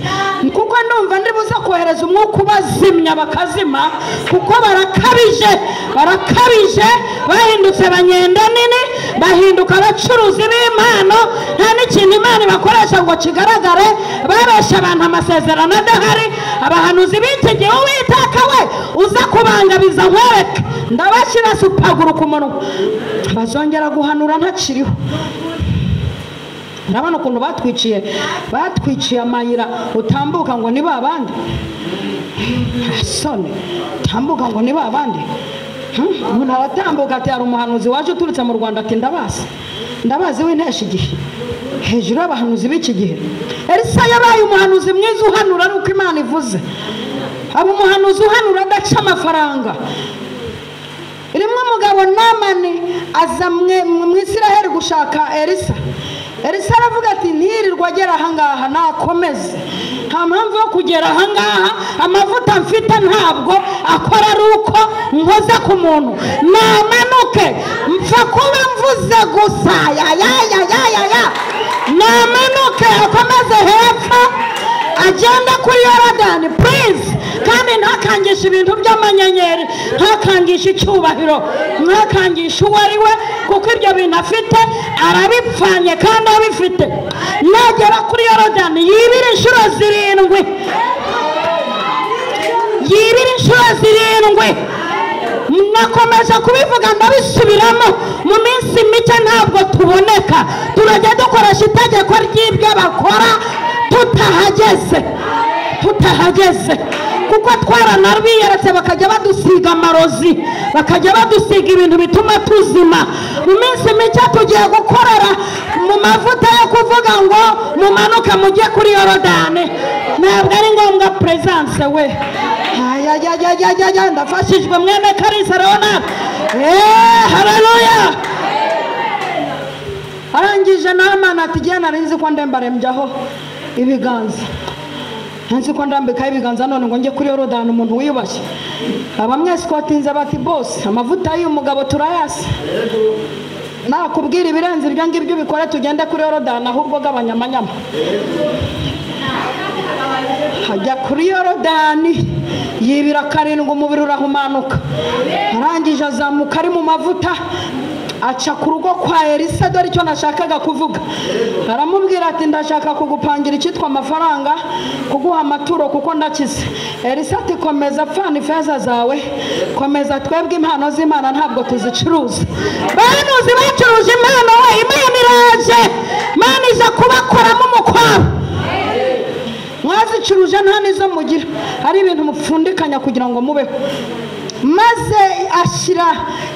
kuko ndumva ndi buze kohereza umwuka ubazimya bakazima, kuko barakabije, barakabije, bahindutse banyenda nini, bahinduka abacuruzi b'impano. Nta n'ikintu Imana ibakoresha ngo kigaragare, babesha abantu amasezerano adahari. Abahanuzi b'iki gihe Uwiteka we uza kubangabiza nkwereke, ndabashyira supaguru ku munwa, bazongera guhanura ntakiriho. Urabona ukuntu batwiciye, batwiciye amayira utambuka ngo ni babandi. Sone tambuka ngo ni babandi. Umuntu aratambuka ati hari umuhanuzi waje uturutse mu Rwanda, ati ndabazi, ndabazi w'intesha igihe. Hejuru y'abahanuzi b'iki gihe, Elisa yabaye umuhanuzi mwiza uhanura ari uko Imana ivuze. Aba umuhanuzi uhanura adaca amafaranga. Rimwe umugabo Namani aza mu Isiraheli gushaka Elisa. Elisa aravuga ati ntirirwa agera aha ngaha, nakomeze, nta mpamvu yo kugera aha ngaha, amavuta mfite ntabwo akora ari uko nkoze ku muntu, namanuke mpfa kuba mvuze gusa, ya ya ya ya ya ya, namanuke akomeze hepfo agenda kuri Yorodani please, kandi ntakangishe ibintu by'amanyenyeri, ntakangishe icyubahiro, ntakangishe uwo ari we, kuko ibyo bintu afite arabipfanye kandi abifite. Nagera kuri Yorodani yibira inshuro 7, yibira inshuro 7. Nakomeje kubivuga ndabisubiramo, mu minsi mike ntabwo tuboneka, turajya dukoresha itegeko ry'ibyo bakora tutahageze, tutahageze, kuko twaranabiyeretse bakajya badusiga amarozi, bakajya badusiga ibintu bituma tuzima. Mu minsi mike tugiye gukorera mu mavuta yo kuvuga ngo mumanuke mujye kuri Yorodani. Ntabwo ari ngombwa presence we. Ayayayayaya, ndafashijwe mwene Kalisa Leonard. Haleluya. Arangije Namani ati jye nari nzi ko ndembarembyaho ibiganza, nzi ko ndambikaho ibiganza, none ngo njye kuri Yorodani umuntu wiyubashye. Abamwesikotinze bati boss, amavuta y'uyu mugabo turayasi, nakubwira ibirenze ibyo ngibyo ubikore tugende kuri Yorodani, ahubwo gabanya amanyama. Hajya kuri Yorodani yibira 7, umubiri urahumanuka. Arangije azamuka ari mu mavuta, aca ku rugo kwa Elisa. Dore icyo nashakaga kuvuga. Aramubwira ati ndashaka kugupangira icyitwa amafaranga, kuguha amaturo kuko ndakize. Elisa ati komeza pfana ifeza zawe, komeza, twebwe impano z'Imana ntabwo tuzicuruza. Bahanuzi bacuruje impano we, Imana iraje, Imana iza kubakoramo umukwabo. Mwazicuruje nta nizo mugira, ari ibintu mupfundikanya kugira ngo mubeho. Maze ashyira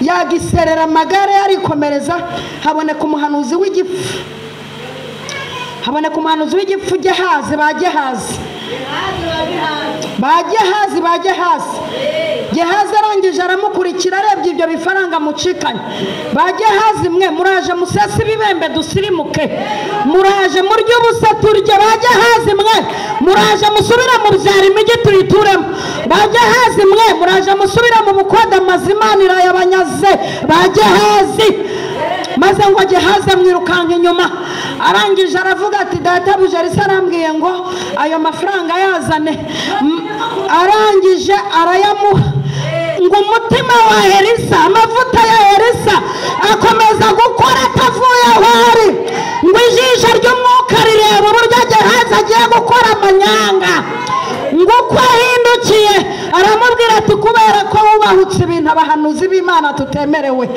yagiserera amagare arikomereza, haboneka umuhanuzi w'igifu, haboneka umuhanuzi w'igifu Gehazi, ba Gehazi, ba Gehazi, ba Gehazi. Gehazi arangije aramukurikira, arebye ibyo bifaranga mucikanye. Ba Gehazi mwe muraje musese ibibembe dusirimuke, muraje murye ubusa turye. Ba Gehazi mwe muraje musubira mu byaro imijyi tuyituremo. Ba Gehazi mwe muraje musubira mu bukode amazu Imana irayabanyaze. Ba Gehazi. Maze ngo Gehazi amwirukanka inyuma, arangije aravuga ati databuja Elisa arambwiye ngo ayo mafaranga yazane. Arangije arayamuha. Ngo umutima wa Elisa, amavuta ya Elisa akomeza gukora atavuye aho ari. Ngo ijisho ry'umwuka rireba uburyo Gehazi agiye gukora amanyanga. Ngo uko ahindukiye aramubwira ati kubera ko wubaha Yubahutse ibintu abahanuzi b'Imana tutemerewe.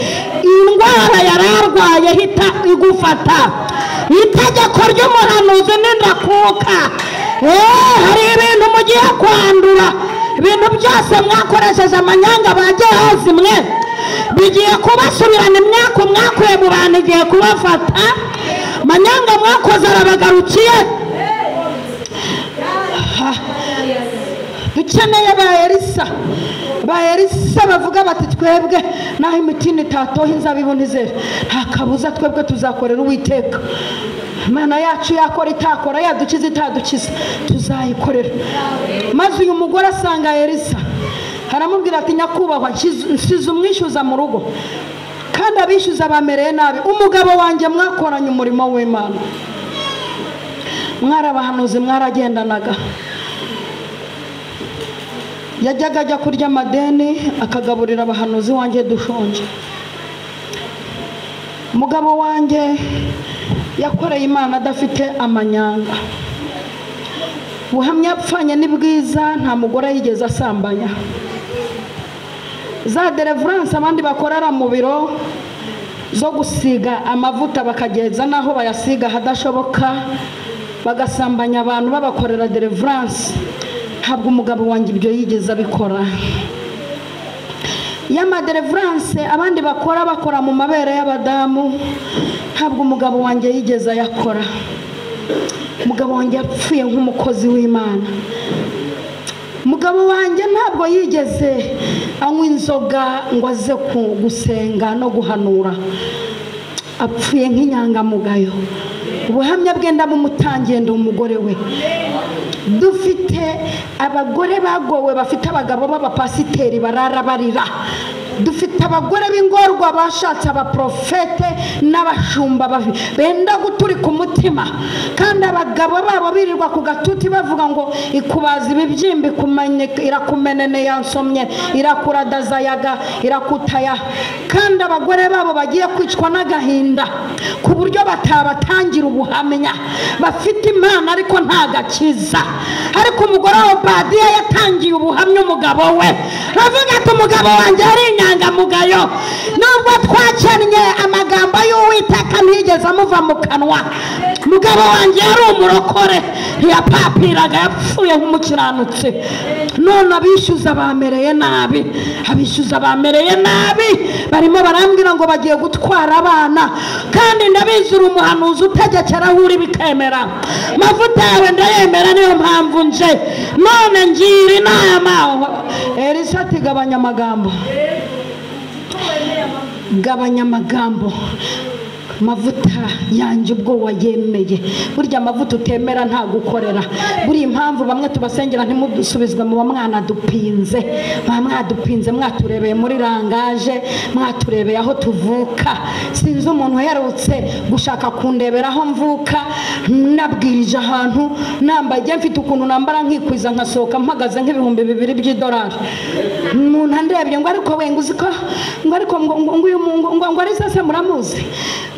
Indwara yararwaye hita igufata. Itegeko ry'umuhanuzi n'indakuka. Hari ibintu mugiye kwandura. Ibintu byose mwakoresheje amanyanga bagiye hasi mwe bigiye kubasubirana. Imyaka mwakuye mu bantu igiye kubafata. Manyanga mwakoze arabagarukiye. Dukeneye ba Elisa. Ba Elisa bavuga bati twebwe naho imitini itatoha inzabibu ntizere, nta kabuza twebwe tuzakorera Uwiteka. Imana yacu yakora itakora, yadukiza itadukiza, tuzayikorera. Maze uyu mugore asanga Elisa aramubwira ati nyakubahwa, nsize umwishyuza mu rugo kandi abishyuza bamereye nabi. Umugabo wanjye mwakoranye umurimo w'Imana, mwarabahanuzi, mwaragendanaga. Yajyaga ajya kurya amadeni akagaburira abahanuzi wanjye dushonje. Umugabo wanjye yakoreye Imana adafite amanyanga. Buhamya apfanye ni bwiza, nta mugore yigeze asambanya. Za deliverance abandi bakorera mu biro zo gusiga amavuta bakageza naho bayasiga hadashoboka, bagasambanya abantu babakorera deliverance. Ntabwo umugabo wanjye ibyo yigeze abikora. Yama deliverance abandi bakora bakora mu mabere y'abadamu, ntabwo umugabo wanjye yigeze ayakora. Umugabo wanjye yapfuye nk'umukozi w'Imana. Umugabo wanjye ntabwo yigeze anywa inzoga ngo aze gusenga no guhanura. Apfuye nk'inyangamugayo. Ubuhamya bwe ndabumutangiye, ndi umugore we. Dufite abagore bagowe bafite abagabo b'abapasiteri barara barira. Dufite abagore b'ingorwa bashatse abaprofete n'abashumba benda guturika umutima, kandi abagabo babo birirwa ku gatuti bavuga ngo ikubaza ibibyimba irakumenene yansomye irakuradazayaga irakutaya, kandi abagore babo bagiye kwicwa n'agahinda ku buryo batabatangira ubuhamya. Bafite Imana ariko nta gakiza. Ariko umugore wa Obadiya yatangiye ubuhamya umugabo we, aravuga ati umugabo wanjye ari inyangamugayo, nubwo twakennye amagambo y'Uwiteka ntiyigeze amuva mu kanwa. Umugabo wanjye yari umurokore, ntiyapapiraga, yapfuye nk'umukiranutsi. None abishyuza bamereye nabi, abishyuza bamereye nabi, barimo barambwira ngo bagiye gutwara abana, kandi ndabizi uri umuhanuzi utegekera aho uri bikemera. Mavuta yawe ndayemera, niyo mpamvu nje. None ngira inama. Elisa ati gabanya amagambo, gabanya amagambo. Mavuta yanjye ubwo wayemeye. Burya amavuta utemera nta gukorera. Buri impamvu bamwe tubasengera ntimudusubizwe mu mwana dupinze, mwadupinze, mwaturebeye muri rangaje, mwaturebeye aho tuvuka. Sinzi umuntu uherutse gushaka kundebera aho mvuka. Nabwirije ahantu nambaye mfite ukuntu nambara nkikwiza nkasohoka mpagaze nk'ibihumbi 2000 by'idolari. Umuntu andebye ngo ariko we ngo uziko ngo ariko ngo uyu ngo ari sase muramuzi,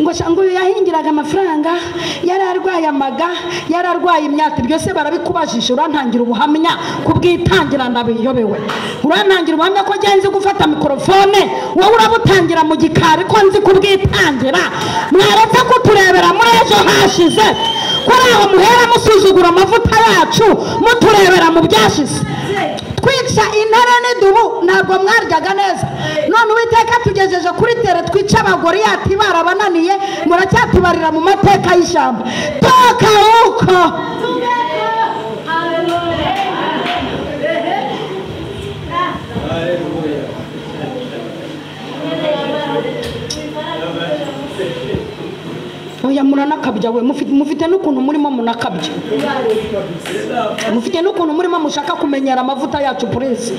ngo ngo yahingiraga amafaranga, yararwaye amaga, yararwaye imyaka, byose barabikubajije. Urantangira ubuhamya kubwitangira ndabiyobewe. Urantangira ubuhamya ko nzi gufata mikrofone, wowe urabutangira mu gikari ko nzi kubwitangira. Mwaretse kuturebera muri ejo hashize, kuri aho muhera musuzugura amavuta yacu muturebera mu byashize. Twica intare n'idubu ntabwo mwaryaga neza. None Uwiteka tugejeje kuri tere twica abagoriyati barabananiye, muracyatubarira mu mateka y'ishyamba. Toka huko. Oya muranakabya we, mufite n'ukuntu murimo munakabya, mufite n'ukuntu murimo mushaka kumenyera amavuta yacu purezi.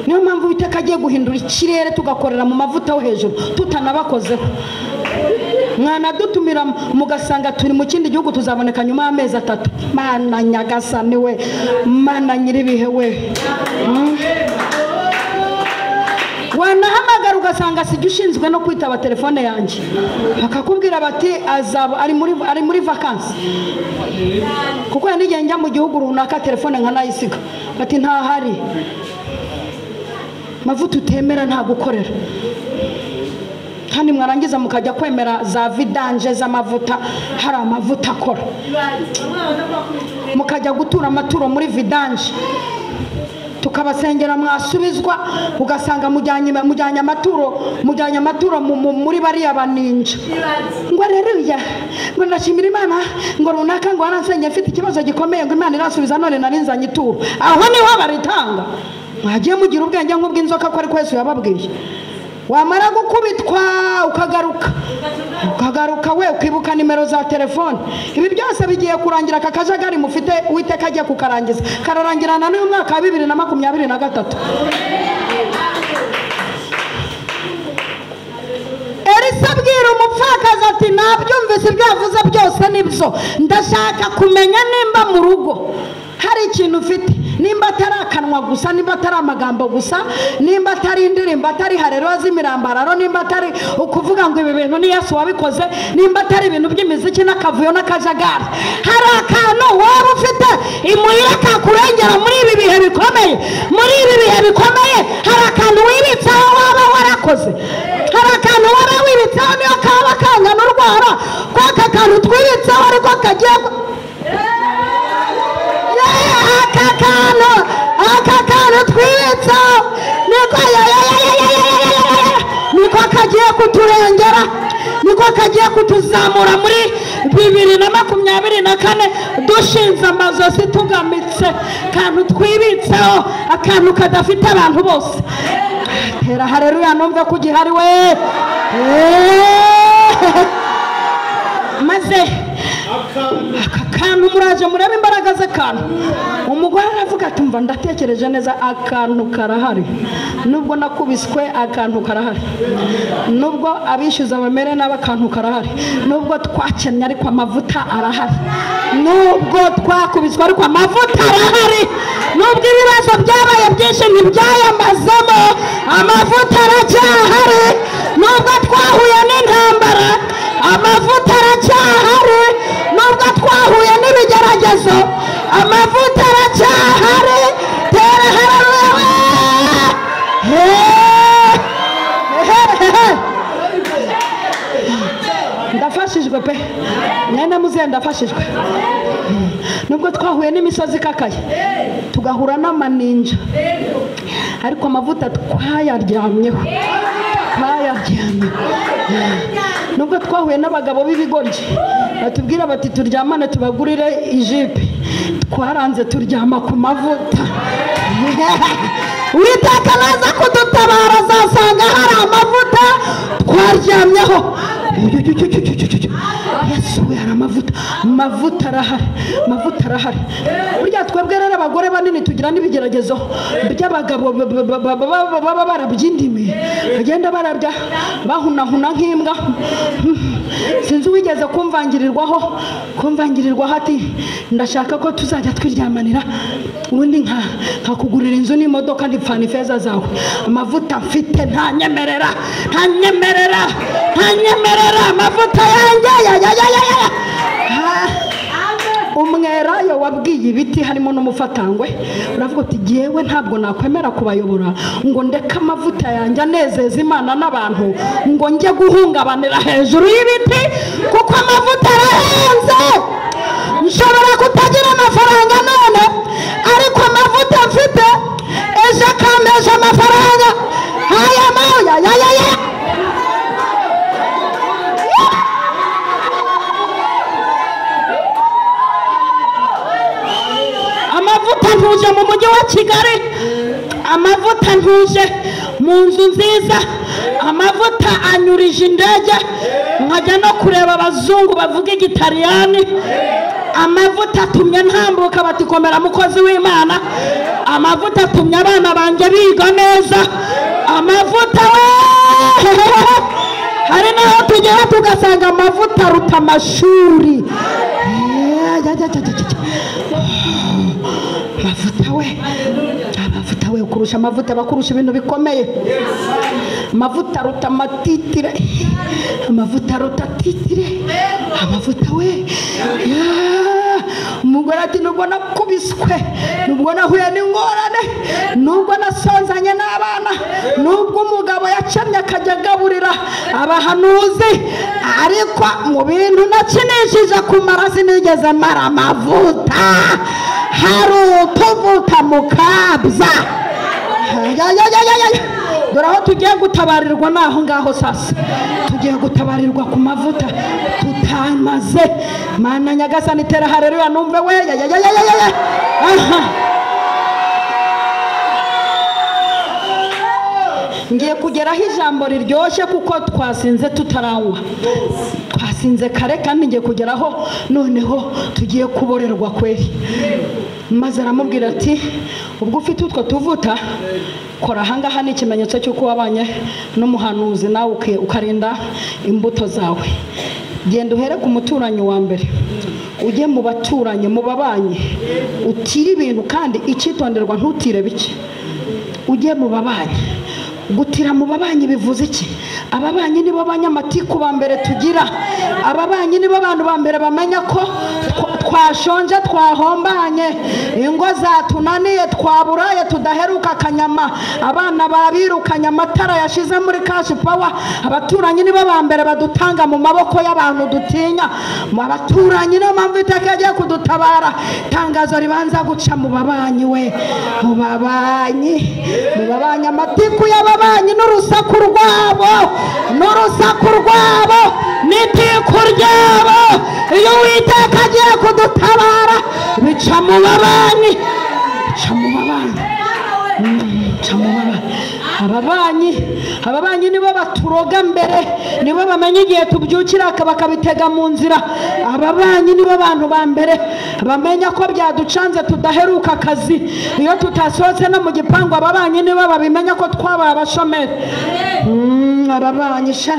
Niyo mpamvu Uwiteka agiye guhindura ikirere tugakorera mu mavuta yo hejuru tutanabakozeho. Mwanadutumira mugasanga turi mu kindi gihugu, tuzaboneka nyuma y'amezi 3. Mana nyagasani we, Mana nyiribihe we. Wanahamagara ugasanga sijya ushinzwe no kwitaba telefone yanjye, bakakubwira bati azaba ari muri vacances. Kuko n'igihe njya mu gihugu runaka telefone nkanayisiga, bati ntahari. Amavuta utemera ntagukorera. Kandi mwarangiza mukajya kwemera za vidanje z'amavuta, hari amavuta akora. Mukajya gutura amaturo muri vidanje, tukabasengera mwasubizwa, ugasanga mujyanye amaturo muri bariya baninja. Ngo haleluya, ngo ndashimira Imana, ngo runaka ngo waransengeye mfite ikibazo gikomeye, ngo Imana iransubiza none narinzanye ituro. Aho niho baritanga. Mwagiye mugira ubwenge nk'ubw'inzoka ko ari Yesu yababwiye. Wamara gukubitwa ukagaruka we ukibuka nimero za telefone. Ibi byose bigiye kurangira. Aka kajagari mufite Uwiteka agiye kukarangiza, kararangirana n'uyu mwaka wa 2023. Elisa abwira umupfakazi ati nabyumvise ibyo yavuze byose nibyo, ndashaka kumenya nimba mu rugo hari ikintu ufite, nimba atari akanwa gusa, nimba atari amagambo gusa, nimba atari indirimbo, atari hareruya z'imirambararo, nimba atari ukuvuga ngo ibi bintu ni Yesu wabikoze, nimba atari ibintu by'imiziki n'akavuyo n'akajagari, hari akantu waba ufite imuhira kakurengera muri ibi bihe bikomeye. Muri ibi bihe bikomeye hari akantu wibitseho waba warakoze, hari akantu waba wibitseho niyo kaba kangana urwara, ko aka kantu twibitseho ariko kagiye aka kantu twibitseho niko kagiye kuturengera, niko kagiye kutuzamura muri 2024 dushinze amazosi tugamitse akantu twibitseho, akantu kadafite abantu bose. Tera haleluya numve ko ugihari we. Maze aka kantu muraje murebe imbaraga z'akantu. Umugore aravuga ati mva ndatekereje neza, akantu karahari, nubwo nakubiswe akantu karahari, nubwo abishyuza bamere nabi akantu karahari, nubwo twakennye ariko amavuta arahari, nubwo twakubiswe ariko amavuta arahari, nubwo ibibazo byabaye byinshi ntibyayamazemo, amavuta aracyahari, nubwo twahuye n'intambara amavuta aracyahari, nubwo twahuye n'ibigeragezo amavuta aracyahari. Tera haleluya. Ndafashijwe pe, mwene muzehe ndafashijwe. Nubwo twahuye n'imisozi ikakaye tugahura n'amaninja, ariko amavuta twayaryamyeho, twayaryamyeho. Nubwo twahuye n'abagabo b'ibigoryi batubwira bati turyamane tubagurire ijipe, twaranze turyama ku mavuta. Uwiteka naza kudutabara azasanga hari amavuta twaryamyeho. Yesu we, hari amavuta, amavuta arahari, amavuta arahari. Burya twebwe rero abagore banini tugira n'ibigeragezo by'abagabo baba barabya indimi, bagenda barabya bahunahuna nk'imbwa. Sinzi uwigeze kumvangirirwaho ati ndashaka ko tuzajya twiryamanira, ubundi nkakugurira inzu n'imodoka ndipfana ifeza zawe. Amavuta mfite ntanyemerera, ntanyemerera, ntanyemerera, amavuta yanjye ya ya ya ya ya. Umwerayo wabwiye ibiti harimo n'umufatangwe, uravuga uti jyewe ntabwo nakwemera kubayobora ngo ndeke amavuta yanjye anezeza Imana n'abantu, ngo njye guhungabanira hejuru y'ibiti, kuko amavuta arahenze. Nshobora kutagira amafaranga none, ariko amavuta mfite ejo akamesha amafaranga. Haya maya ya ya ya. Amavuta ntuje mu mujyi wa Kigali, amavuta ntuje mu nzu nziza, amavuta anyurije indege nkajya no kureba abazungu bavuga igitaliyani, amavuta atumye ntambuka bati komera mukozi w'Imana, amavuta atumye abana banjye biga neza, amavuta we. Hari naho tugera tugasanga amavuta aruta amashuri. Amavuta we, amavuta we, kurusha amavuta bakurusha ibintu bikomeye. Amavuta aruta amatitire, amavuta aruta titire, amavuta we. Umugore ati nubwo nakubiswe, nubwo nahuye n'ingorane, nubwo nasonzanye n'abana, nubwo umugabo yacamye akajya agaburira abahanuzi, ariko mu bintu nakinishije kumara sinigeze mara amavuta. Hari utuvuta mukabya. Dore aho tugiye gutabarirwa naho ngaho sasa. Tugiye gutabarirwa ku mavuta tutamaze. Mana Nyagasani tera haleluya numve we. Aha. Ngiye kugeraho ijambo riryoshye kuko twasinze tutaranywa. Twasinze kare kandi ngiye kugeraho noneho tugiye kuborerwa kweri. Maze aramubwira ati ubwo ufite utwo tuvuta kora ahangaha ni ikimenyetso cy'uko wabanye n'umuhanuzi nawe ukarinda imbuto zawe. Genda uhere ku muturanyi wa mbere, ujye mu baturanyi, mu babanyi, utire ibintu kandi icyitonderwa ntutire bike. Ujye mu babanyi. Gutira mu babanyi bivuze iki? Ababanyi nibo banyamatiku ba mbere tugira. Ababanyi nibo bantu ba mbere bamenya ko twashonje, twahombanye, ingo zatunaniye, twaburaye, tudaheruka akanyama, abana babirukanye, amatara yashize muri cash power. Abaturanyi nibo ba mbere badutanga mu maboko y'abantu dutinya. Mu baturanyi niyo mpamvu iteka yagiye kudutabara. Itangazo ribanza guca mu babanyi we, mu babanyi, mu babanyi, amatiku y'ababanyi n'urusaku rwabo, n'urusaku rwabo n'itiku ryabo. Iyo Uwiteka agiye kudutabara bica mu babanyi, bica mu babanyi, bica mu babanyi. Ababanyi, ababanyi nibo baturoga mbere, nibo bamenya igihe tubyukira bakabitega mu nzira. Ababanyi nibo bantu ba mbere bamenya ko byaducanze tudaheruka akazi. Iyo tutasohotse no mu gipangu ababanyi nibo babimenya ko twabaye abashomeri. Ababanyi sha.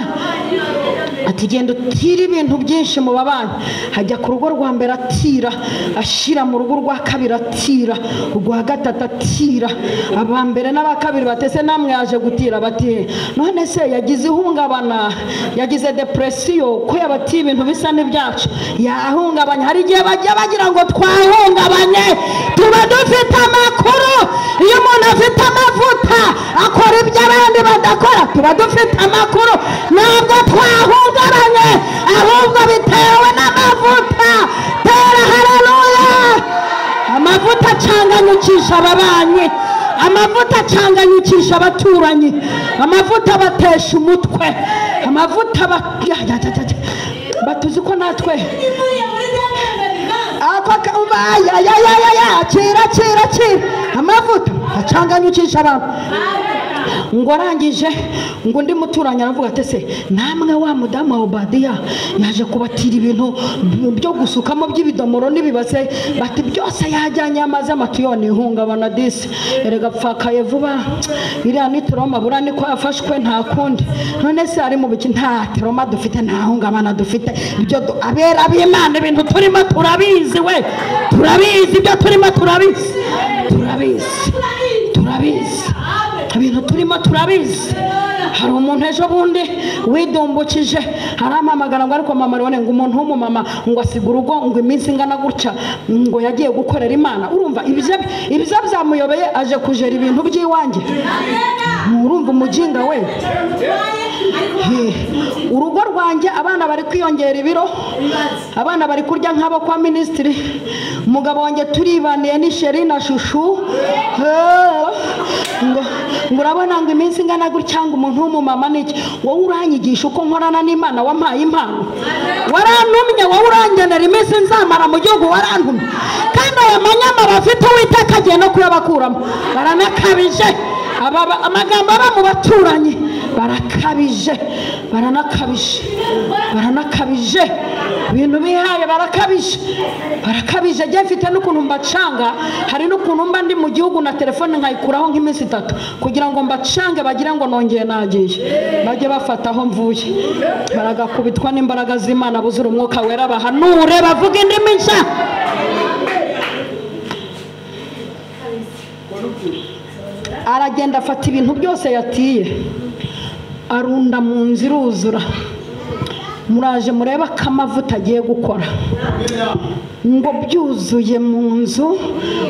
Ati genda utire ibintu byinshi mu babanyi. Hajya ku rugo rwa mbere atira, ashira mu rugo rwa kabiri atira, urwa gatatu atira. Aba mbere n'aba kabiri batese namwe yaje gutira, bati none se yagize ihungabana, yagize depression ko yabatiye ibintu bisa n'ibyacu, yahungabanye. Hari igihe bajya bagira ngo twahungabanye, tuba dufite amakuru. Iyo umuntu afite amavuta akora ibyo abandi badakora, tuba dufite amakuru. Ntabwo twahungabanye, ahubwo bitewe n'amavuta. Tera haleluya. Amavuta acanganyukisha ababanyi, amavuta acanganyukisha abaturanyi, amavuta abatesha umutwe, amavuta batuzi ko natwe kira kira kira. Amavuta acanganyukisha abantu. Ngo arangije ngo undi muturanyi aravuga ati se namwe wa mudamu wa Obadiya yaje kubatira ibintu byo gusukamo by'ibidomoro n'ibibase, bati byose yajyanye amazi amatiyoni ihungabana disi, erega pfakaye vuba, iriya ni trauma bura niko yafashwe nta kundi. None se ari mu biki? Nta trauma dufite, nta hungabana dufite. Ibyo abera b'Imana ibintu turimo turabizi we, turabizi ibyo turimo turabizi, turabizi, turabizi ibintu turimo turabizi. Hari umuntu ejo bundi widumbukije arampamagara ngo ariko mama rone ngo umuntu w'umumama ngo asiga urugo ngo iminsi ingana gutya ngo yagiye gukorera Imana. Urumva ibyo byamuyobeye, aje kujera ibintu by'iwanjye. Urumva umujinga we. Urugo rwanjye abana bari kwiyongera ibiro, abana bari kurya nk'abo kwa minisitiri, umugabo wanjye turibaniye ni sheri na shushu. Ngo urabona ngo iminsi ingana gutya ngo umuntu w'umumama niki? Wowe uranyigisha uko nkorana n'Imana wampaye impano, warantumye, wowe urangenera iminsi nzamara mu gihugu, warantumye. Kandi aya manyama bafite Uwiteka agiye no kuyabakuramo. Baranakabije amagambo aba mu baturanyi, barakabije, baranakabije, baranakabije ibintu bihaye, barakabije, barakabije. Njye mfite n'ukuntu mbacanga, hari n'ukuntu mba ndi mu gihugu na telefone nkayikuraho nk'iminsi itatu kugira ngo mbacange bagira ngo nongeye nagiye, bajye bafata aho mvuye. Baragakubitwa n'imbaraga z'Imana buzura umwuka wera, bahanure bavuga indimi nshya. Aragenda afata ibintu byose yatiye arunda mu nzu iruzura. Muraje murebe akamavuta agiye gukora. Ngo byuzuye mu nzu,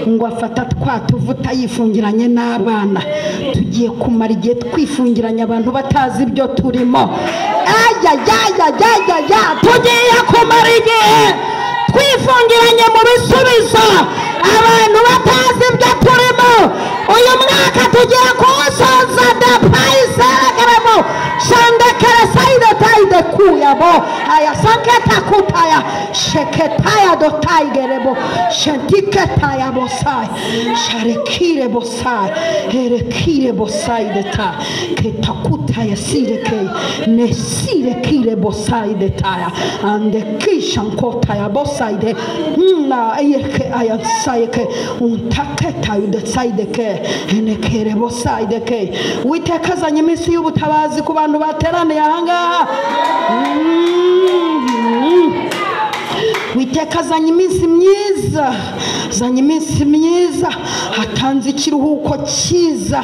ngo afata twa tuvuta yifungiranye n'abana. Tugiye kumara igihe twifungiranye abantu batazi ibyo turimo. Ayayayayaya, tugiye kumara igihe twifungiranye mu bisubizo, abantu batazi ibyo turimo. Uyu mwaka tugiye kuwusoza dapayiserekeremo shandekeresaide taide kuyabo aya sanketa kutaya sheketaya dotaigerebo shentiketaya bosai sharekire bosai erekire bosai deta ketakutaya sireke nesirekire bosai detaya andekishankotaya bosai de na eyeke aya sayeke untaketayu detsaideke enekere bosaideke. Uwiteka azanye iminsi y'ubutabazi ku bantu bateraniye ahangaha. Uwiteka azanye iminsi myiza, azanye iminsi myiza, atanze ikiruhuko cyiza,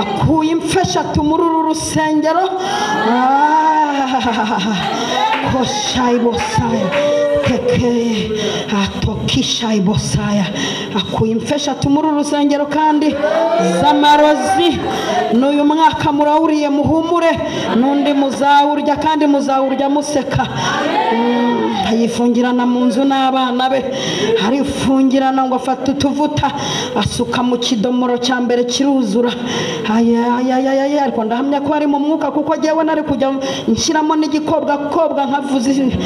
akuye imfeshatu muri uru rusengero. Koshayi bosaya keke atokishayi bosaya, akuye imfeshatu muri uru rusengero kandi z'amarozi. N'uyu mwaka murawuriye muhumure, n'undi muzawurya kandi muzawurya museka. Yifungirana mu nzu n'abana be, arifungirana ngo afate utuvuta asuka mu kidomoro cya mbere kiruzura. Ayayayaya, ariko ndahamya ko ari mu mwuka, kuko jyewe nari kujya nshyiramo n'igikobwa kobwa nkavuze.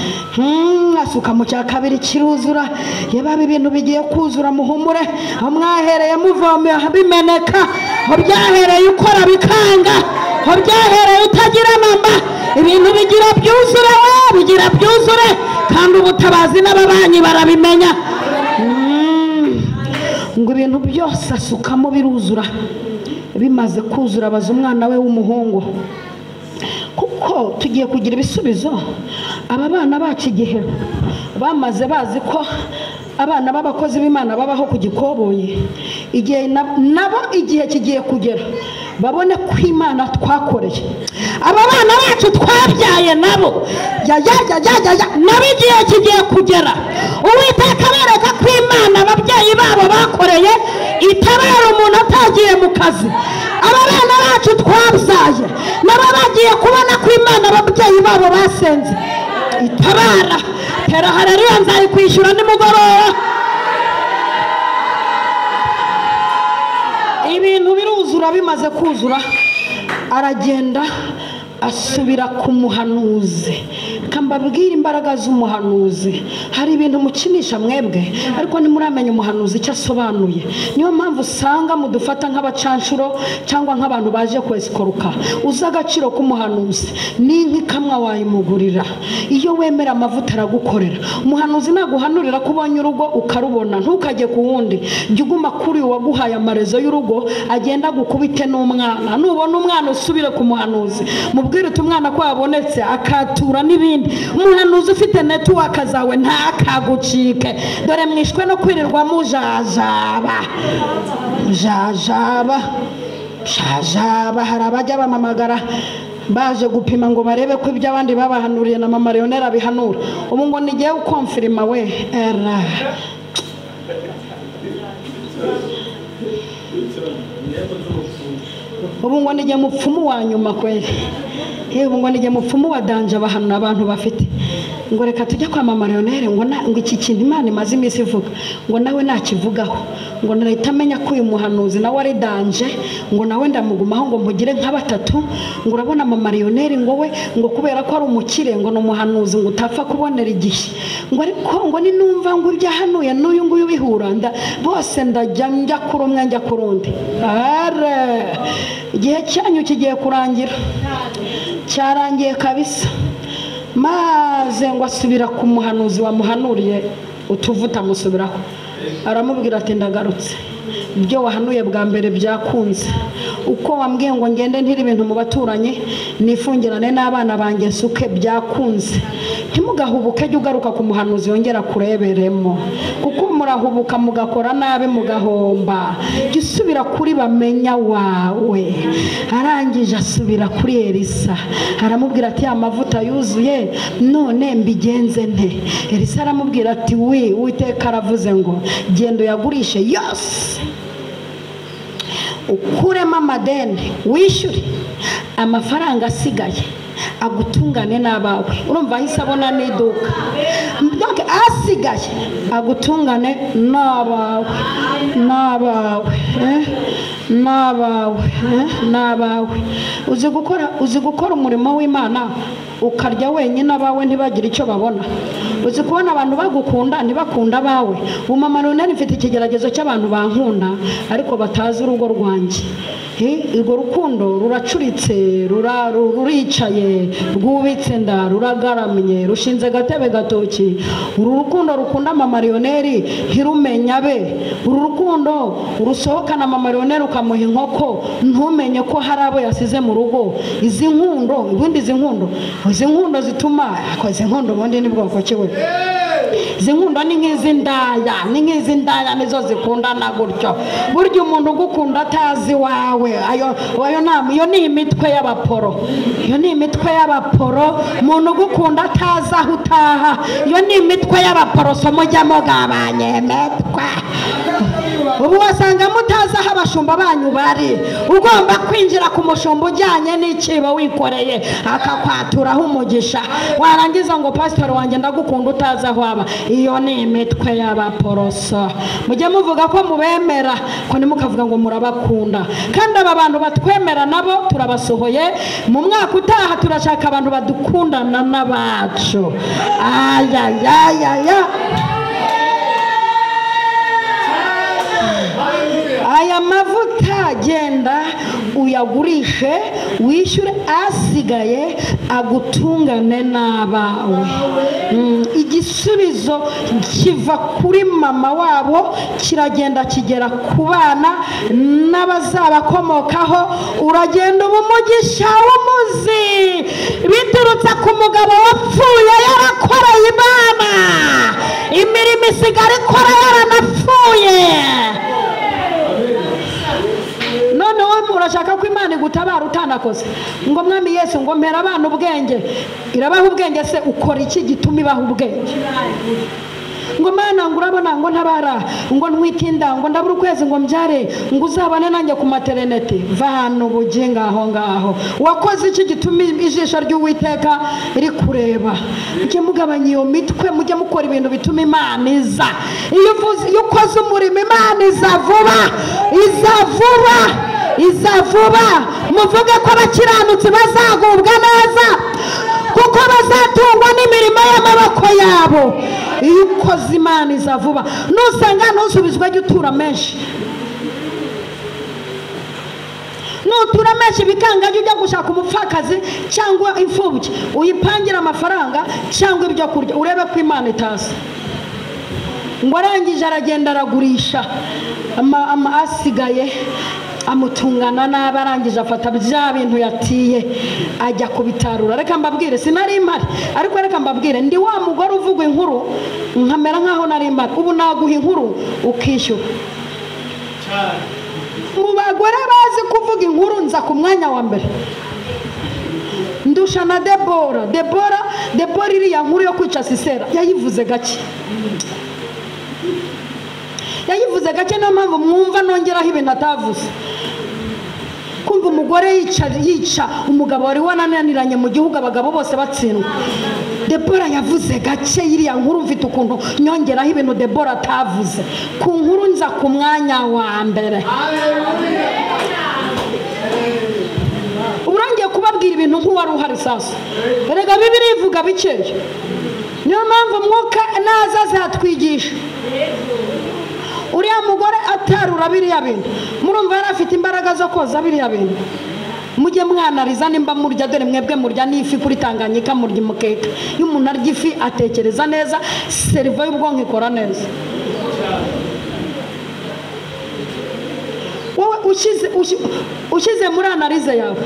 Asuka mu cya kabiri kiruzura. Yaba ibintu bigiye kuzura muhumure, aho mwahereye muvoma bimeneka, aho byahereye ukora bikanga, aho byahereye utagira mama, ibintu bigira byuzure, bigira byuzure, kandi ubutabazi n'ababanyi barabimenya. Ngo ibintu byose asukamo biruzura. Bimaze kuzura abaza umwana we w'umuhungu, kuko tugiye kugira ibisubizo. Aba bana bacu igihe bamaze bazi ko abana b'abakozi b'Imana babaho ku gikoboyi, igihe nabo igihe kigiye kugera babone ko Imana twakoreye. Aba bana bacu twabyaye nabo ya ya ya ya ya, nabo igihe kigiye kugera Uwiteka abereka ko Imana ababyeyi babo bakoreye itabara umuntu atagiye mu kazi. Aba bana bacu twabyaye nabo bagiye kubona ko Imana ababyeyi babo basenze itabara. Tera haleluya, nzayikwishyura nimugoroba. Ibintu biruzura. Bimaze kuzura aragenda asubira ku muhanuzi. Kambabwira imbaraga z'umuhanuzi. Hari ibintu mukinisha mwebwe, ariko ntimuramenya umuhanuzi icyo asobanuye. Niyo mpamvu usanga mudufata nk'abacanshuro cyangwa nk'abantu baje kwesikoruka. Uzi agaciro k'umuhanuzi, n'inka ikamwa wayimugurira. Iyo wemera amavuta aragukorera. Umuhanuzi naguhanurira ko ubonye urugo ukarubona, ntukajye ku wundi. Jya uguma kuri uwaguhaye amarezo y'urugo, agenda agukubite n'umwana. Nubona umwana usubire ku muhanuzi, mubwire uti umwana ko yabonetse, akatura n'ibindi. Umuhanuzi ufite network zawe ntakagucike. Dore mwishwe no kwirirwa mujajaba mujajaba jajaba. Hari abajya bamamagara baje gupima ngo barebe ko ibyo abandi babahanuriye na mama Leonera bihanura. Ubu ngo nigiye ukonfirima we era. Ubu ngo nijye mupfumu wa nyuma kweli. Ubu ngo nijye mupfumu wa danje abahanura abantu bafite. Ngo reka tujye kwa mama Leonere, ngo ngo iki kintu Imana imaze iminsi ivuga, ngo nawe nakivugaho, ngo narahita amenya ko uyu muhanuzi nawe ari danje, ngo nawe ndamugumaho ngo mugire nka batatu. Ngo urabona mama Leonere ngo we ngo kubera ko ari umukire ngo ni umuhanuzi ngo utapfa kubonera igihe, ngo ariko ngo ninumva ngo ibyo ahanuye n'uyu nguyu bihura bose ndajya njya kuri umwe njya ku rundi. Igihe cyanyu kigiye kurangira, cyarangiye kabisa. Maze ngo asubira ku muhanuzi wamuhanuriye utuvuta, amusubiraho aramubwira ati ndagarutse, ibyo wahanuye bwa mbere byakunze. Uko wambwiye ngo ngende ntiri ibintu mu baturanyi nifungirane n'abana banjye nsuke, byakunze. Ntimugahubuke, jya ugaruka ku muhanuzi yongera kureberemo, kuko murahubuka mugakora nabi mugahomba. Jya usubira kuri bamenya wawe. Arangije asubira kuri Elisa aramubwira ati amavuta yuzuye none mbigenze nte? Elisa aramubwira ati wi Uwiteka aravuze ngo genda uyagurishe yose, ukuremo amadeni, wishyure amafaranga asigaye agutungane n'abawe. Urumva ahise abona n'iduka. Donc asigaye agutungane n'abawe, n'abawe, n'abawe, n'abawe. Uzi gukora umurimo w'Imana ukarya wenyine abawe ntibagire icyo babona. Uzi kubona abantu bagukunda ntibakunda abawe. Umama runani mfite ikigeragezo cy'abantu bankunda ariko batazi urugo rwanjye. Urwo rukundo ruracuritse, ruricaye, rwubitse nda, ruragaramye, rushinze gatebe gatoki. Uru rukundo rukunda mama Lionel ntirumenya be. Uru rukundo urusohokana mama Lionel ukamuha inkoko ntumenye ko hari abo yasize mu rugo. Izi nkundo, ubundi izi nkundo, izi nkundo zituma izi nkundo ubundi ni bwoko ki we? Izi nkundo ni nk'iz'indaya, ni nk'iz'indaya nizo zikundana gutyo. Burya umuntu ugukunda atazi wawe, ayo iyo ni imitwe y'abaporo. Iyo ni imitwe y'abaporo. Umuntu ugukunda atazi aho utaha, iyo ni imitwe y'abaporo. So mujya mugabanye imitwe. Ubu wasanga mutazi aho abashumba banyu bari. Ugomba kwinjira ku mushumba ujyanye n'ikibo wikoreye akakwaturaho umugisha, warangiza ngo pastor wanjye ndagukunda utazi aho aba. Iyo ni imitwe y'abaporoso. Mujye muvuga ko mubemera, ko ntimukavuga ngo murabakunda. Kandi aba bantu batwemera nabo turabasohoye. Mu mwaka utaha turashaka abantu badukundana n'abacu. Ayayayaya. Aya mavuta genda uyagurishe wishyure asigaye agutungane n'abawe. Igisubizo kiva kuri mama wabo kiragenda kigera ku bana n'abazabakomokaho. Uragenda uba umugisha w'umuzi biturutse ku mugabo wapfuye yarakoreye Imana, imirimo isigara ikora yaranapfuye. None wowe urashaka ko Imana igutabara utanakoze? Ngo mwami Yesu ngo mpera abana ubwenge. Irabaha ubwenge se ukora iki gituma ibaha ubwenge? Ngo mana ngo urabona ngo ntabara, ngo ntwitinda, ngo ndabura ukwezi ngo mbyare, ngo uzabane nanjye ku maternity. Va hano ubuginga aho ngaho. Wakoze iki gituma ijisho ry'Uwiteka rikureba? Mujye mugabanya iyo mitwe, mujye mukora ibintu bituma Imana iza. Iyo ukoze umurimo Imana iza vuba, iza vuba, iza vuba. Muvuge ko abakiranutsi bazagubwa neza, kuko bazatungwa n'imirimo y'amaboko yabo. Iyo ukoze Imana iza vuba. Nusanga ntusubizwe jya utura menshi. Nutura menshi bikanga jya ujya gushaka umupfakazi cyangwa imfubyi, uyipangira amafaranga cyangwa ibyo kurya, urebe ko Imana itaza. Ngo arangije aragenda aragurisha asigaye amutungana nabi. Arangije afata bya bintu yatiye ajya kubitarura. Reka mbabwire, sinari impari, ariko reka mbabwire, ndi wa mugore uvuga inkuru nkamera nkaho nari impari. Ubu naguha inkuru ukishyura. Mu bagore bazi kuvuga inkuru nza ku mwanya wa mbere, ndusha na Debora. Debora iriya nkuru yo kwica Sisera yayivuze gake, yayivuze gake. Niyo mpamvu mwumva nongeraho ibintu atavuze. Kumva umugore yica umugabo wari wananiranye mu gihugu, abagabo bose batsindwa. Debora yavuze gake iriya nkuru, mfite ukuntu nyongeraho ibintu Debora atavuze. Ku nkuru nza ku mwanya wa mbere. Uburangiye kubabwira ibintu nk'uwari uhari sasa. Erega Bibiliya ivuga bikeya. Niyo mpamvu Mwuka naza azatwigisha. Uriya mugore atarura biriya bintu, murumva yari afite imbaraga zo koza biriya bintu. Mujye mwanariza nimba murya, dore mwebwe murya n'ifi kuri Tanganyika, murya umukeka. Iyo umuntu arya ifi atekereza neza, serivo y'ubwonko ikora neza. Wowe ushyize muri analize yawe,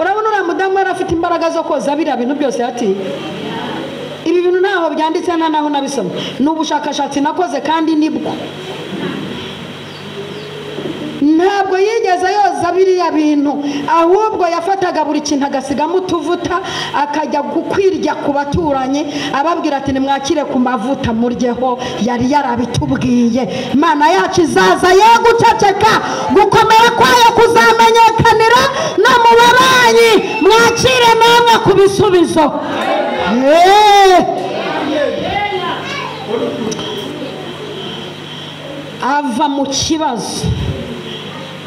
urabona uriya mudamu yari afite imbaraga zo koza biriya bintu byose yatiye. Ibi bintu ntaho byanditse nta naho nabisoma, ni ubushakashatsi nakoze kandi nibwo. Ntabwo yigeze yoza biriya bintu, ahubwo yafataga buri kintu agasigamo utuvuta, akajya gukwirya ku baturanyi ababwira ati nimwakire ku mavuta muryeho, yari yarabitubwiye. Imana yacu izaza ye guceceka, gukomera kwayo kuzamenyekanira no mu babanyi, mwakire namwe ku bisubizo. Ava mu kibazo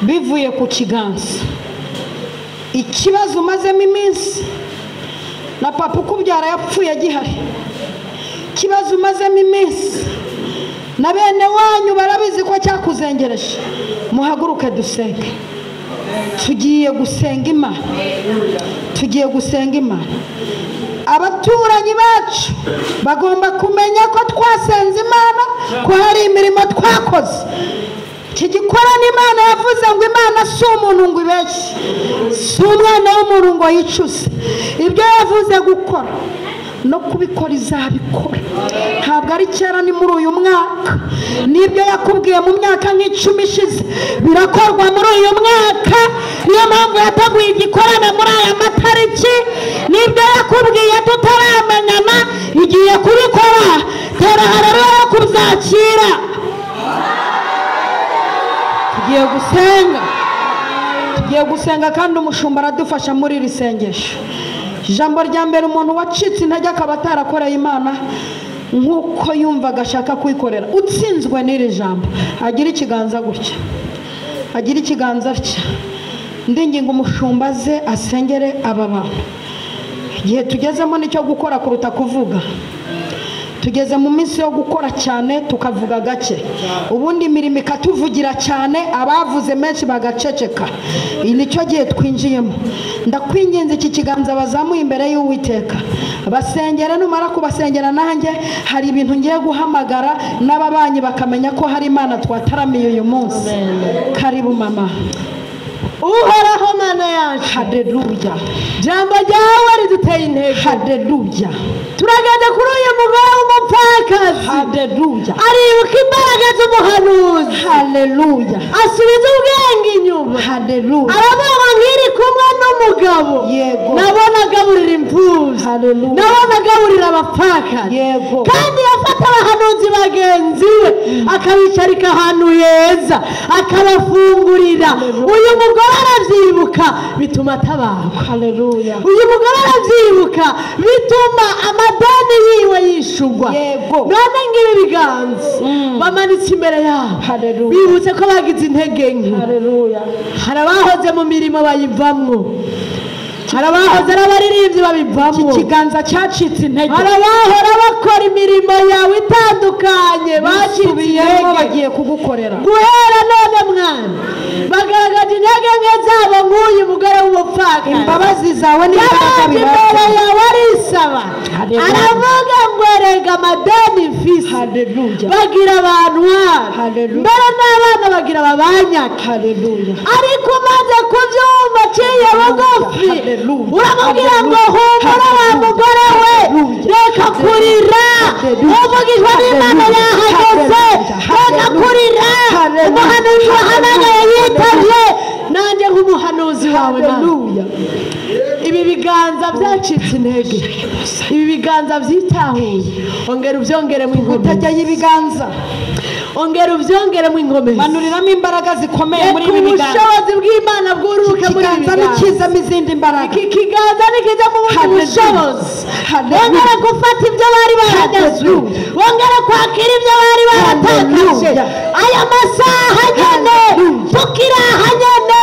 bivuye ku kiganza. Ikibazo umazemo iminsi na papa ukubyara yapfuye agihari, ikibazo umazemo iminsi na bene wanyu barabizi ko cyakuzengereje, muhaguruke dusenge. Tugiye gusenga Imana, tugiye gusenga Imana. Abaturanyi bacu bagomba kumenya ko twasenze Imana, ko hari imirimo twakoze. Iki gikorana Imana yavuze ngo Imana si umuntu ngo ibeshye, si umwana w'umuntu ngo yicuze. Ibyo yavuze gukora no kubikora izabikora. Ntabwo ari kera, ni muri uyu mwaka. Nibyo yakubwiye mu myaka nk'icumi ishize birakorwa muri uyu mwaka. Niyo mpamvu yateguye igikorana muri aya matariki. Nibyo yakubwiye tutaramenyana igiye kubikora. Tera haleluya kubyakira. Tugiye gusenga, tugiye gusenga kandi umushumba aradufasha muri iri sengesho. Ijambo rya mbere, umuntu wacitse intege akaba atarakoreye Imana nk'uko yumvaga ashaka kwikorera, utsinzwe n'iri jambo agira ikiganza gutya, agira ikiganza atya. Ndinginga umushumba aze asengere aba bantu. Igihe tugezemo nicyo gukora kuruta kuvuga. Tugeze mu minsi yo gukora cyane tukavuga gake, ubundi imirimo ikatuvugira cyane, abavuze menshi bagaceceka. Iyi nicyo gihe twinjiyemo. Ndakwinginze iki kiganza bazamuye imbere y'Uwiteka, basengera. Numara kubasengera nanjye hari ibintu ngiye guhamagara n'ababanyi bakamenya ko hari Imana twataramiye uyu munsi. Karibu mama. Uhoraho Mana yacu, haleluya, jambo ryawe riduteye intege, haleluya. Turagenda kuri uyu mugore w'umupfakazi, haleluya, aribuka imbaraga z'umuhanuzi, haleluya, asubiza ubwenge inyuma, haleluya, aravuga ngo nkiri kumwe n'umugabo, yego, nabona agaburira imfubyi, haleluya, nabona agaburira abapfakazi, yego. Kandi yafata abahanuzi bagenzi be akabicarika ahantu heza akabafungurira. Uyu mugore arabyibuka bituma atabagwa, haleluya. Uyu mugore arabyibuka bituma amadeni yiwe yishugwa. Yego. None ngibi biganza bamanitse imbere yabo, haleluya, bibutse ko bagize intege nke, haleluya. Hari abahoze mu mirimo bayivamwo, hari abahoze ari abaririmbyi babivamwo. Iki kiganza cyacitse intege, hari abahora bakora imirimo yawe itandukanye bacitse intege, bagiye kugukorera. Guhera none mwana bagaragaje intege nke zabo nk'uyu mugore w'umupfakazi. Imbabazi zawe n'imbaraga imbere yawe arisaba, aravuga ngo erega amadeni mfise. Haleluya. Bagira abantu Haleluya. Mbere n'abana bagira babanyake. Haleluya. Ariko umaze kubyumva aciye bugufi, uramubwira ngo humura wa mugore we, reka kurira, uvugishwa n'Imana yahageze, reka kurira, umuhanuzi wahamagaye yitabye, nanjye nk'umuhanuzi wawe. Haleluya. Ibi biganza byacitse intege, ibi biganza byitahuye, ongera ubyongeremo inkomezi, utajya y'ibiganza, ongera ubyongeremo inkomezi, manuriramo imbaraga zikomeye muri ibi biganza. Ubushobozi bw'Imana bwururuke muri ibi biganza, biganza, nikizamo izindi mbaraga. Iki kiganza nikizamo ubundi bushobozi, wongera gufata ibyo bari baranyazwe, wongera kwakira ibyo bari baratakaje. Aya masaha nyene tukiri aha nyene,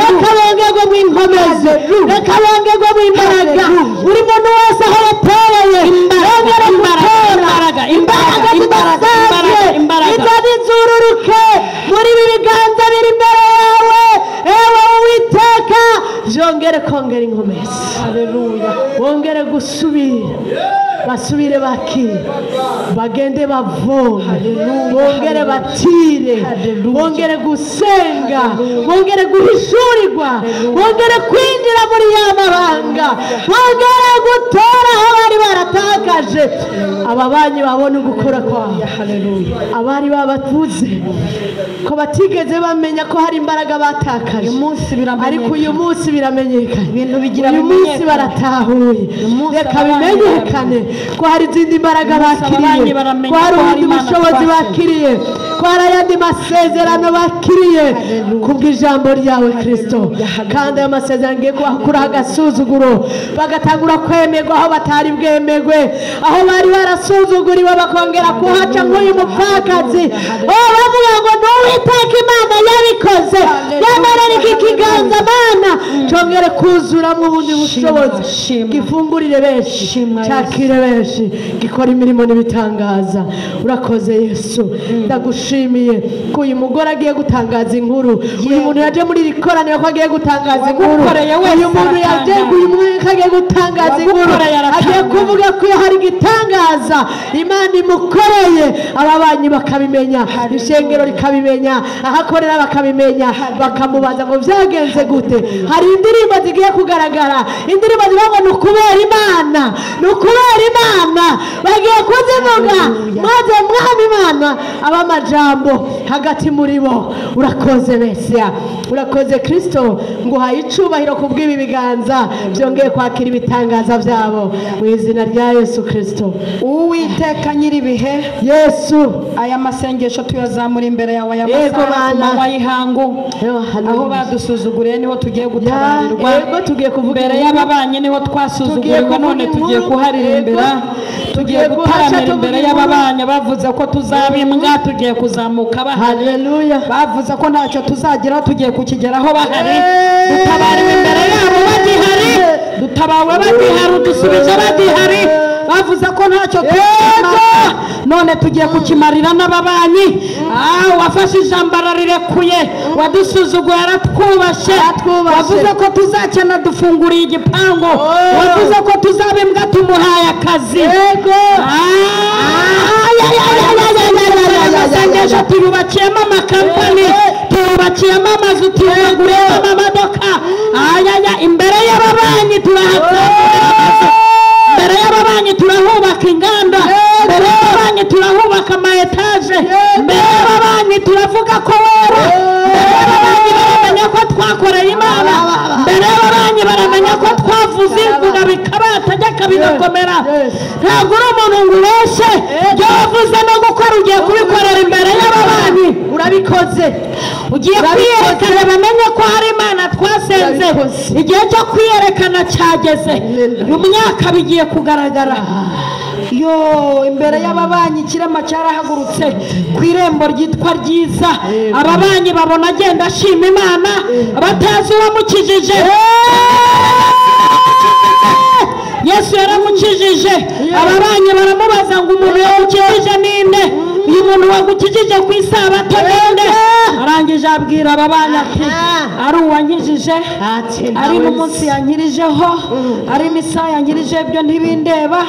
reka bongerwemo inkomezi, reka bongerwemo imbaraga. Buri muntu wese aho yatoreye yongere gutora imbaraga zidasanzwe, izo nizururuke muri ibi biganza biri imbere yawe, ewe Uwiteka, byongere kongera inkomezi, haleluya, wongere gusubira, basubire bakira, bagende bavome, bongere batire, bongere gusenga, bongere guhishurirwa, bongere kwinjira muri ya mabanga, bongere gutora aho bari baratakaje. batakaje ababanyi babone ugukora kwawe. Abari babatuze ko batigeze bamenya ko hari imbaraga batakaje, ariko uyu munsi biramenyekana, uyu munsi baratahuye. Reka bimenyekane ko hari izindi mbaraga bakiriye, ko hari ubundi bushobozi bakiriye, ko hari ayandi masezerano bakiriye kubw'ijambo ryawe Kristo. Kandi ayo masezerano ngiye kubakuraho agasuzuguro, bagatangura kwemerwa aho batari bwemerwe, aho bari barasuzuguriwe bakongera kuhaca nk'uyu mupfakazi. Bavuga ngo n'Uwiteka Imana yabikoze, yemerera iki kiganza Mana cyongere kuzuramo ubundi bushobozi, gifungurire benshi, cyakire benshi, gikora imirimo n'ibitangaza. Urakoze Yesu, ndagushimiye ko uyu mugore agiye gutangaza inkuru. Uyu muntu yaje muri iri koraniro ko agiye gutangaza inkuru. Uyu muntu yaje agiye gutangaza inkuru, agiye kuvuga ko hari igitangaza Imana imukoreye, ababanyi bakabimenya, ishengero rikabimenya, ahakorera bakabimenya, bakamubaza ngo byagenze gute. Hari indirimbo zigiye kugaragara, indirimbo zivuga ngo ni ukubera Imana, ni ukubera Imana, bagiye kuzivuga maze Mwami Imana aba amajambo hagati muri bo. Urakoze Mesiya, urakoze Kristo, nguhaye icubahiro kubw'ibi biganza byongeye kwakira ibitangaza byabo mu izina rya Yesu Kristo. Uwiteka nyiribihe Yesu, aya masengesho tuyazamura imbere yawe, aya masaha y'ihangu, aho badusuzuguriye niho tugiye gutabarirwa. Tugiye kuvuga imbere y'ababanyi niho twasuzugurirwa, none tugiye kuharirimbira, tugiye gutaramira imbere y'ababanyi. Bavuze ko tuzaba imbwa, tugiye kuzamuka bahari. Haleluya. Bavuze ko ntacyo tuzageraho, tugiye kukigeraho bahari. Dutabariwe imbere yabo bagihari, dutabawe bagihari, udusubije bagihari. Bavuze ko ntacyo tuzamara, none tugiye kukimarira n'ababanyi. Wafashe ijambo ararirekuye, wadusuzuguye aratwubashye, wavuze ko tuzakena dufunguriye igipangu, wavuze ko tuzaba imbwa tumuhaye akazi. Amasengesho tuyubakiyemo amakampani, tuyubakiyemo amazu, tuyaguriyemo amamodoka. Imbere y'ababanyi turahakangurira amazu, mbere y'ababanyi turahubaka inganda, mbere y'ababanyi turahubaka ama etaje, mbere y'ababanyi turavuga ko wera, mbere y'ababanyi baramenya ko twakoreye Imana, mbere y'ababanyi baramenya ko twavuze imvuga bikabatajya bigakomera. Ntabwo uri umuntu ngo ubeshe, ibyo wavuze no gukora ugiye kubikorera imbere y'ababanyi. Urabikoze, ugiye kwiyerekana bamenye ko hari Imana twasenze. Igihe cyo kwiyerekana cyageze, mu myaka bigiye kugaragara. Yo, imbere y'ababanyi ikirema cyarahagurutse ku irembo ryitwa ryiza. Ababanyi babona agenda ashima Imana, batazi uwamukijije. Yesu yaramukijije. Ababanyi baramubaza ngo umuntu yagukijije ninde? Uyu muntu wagukijije ku isabato ninde? Arangije abwira ababanyi ati ari uwankijije, ari n'umunsi yankirijeho, ari n'isaha yankirije, ibyo ntibindeba,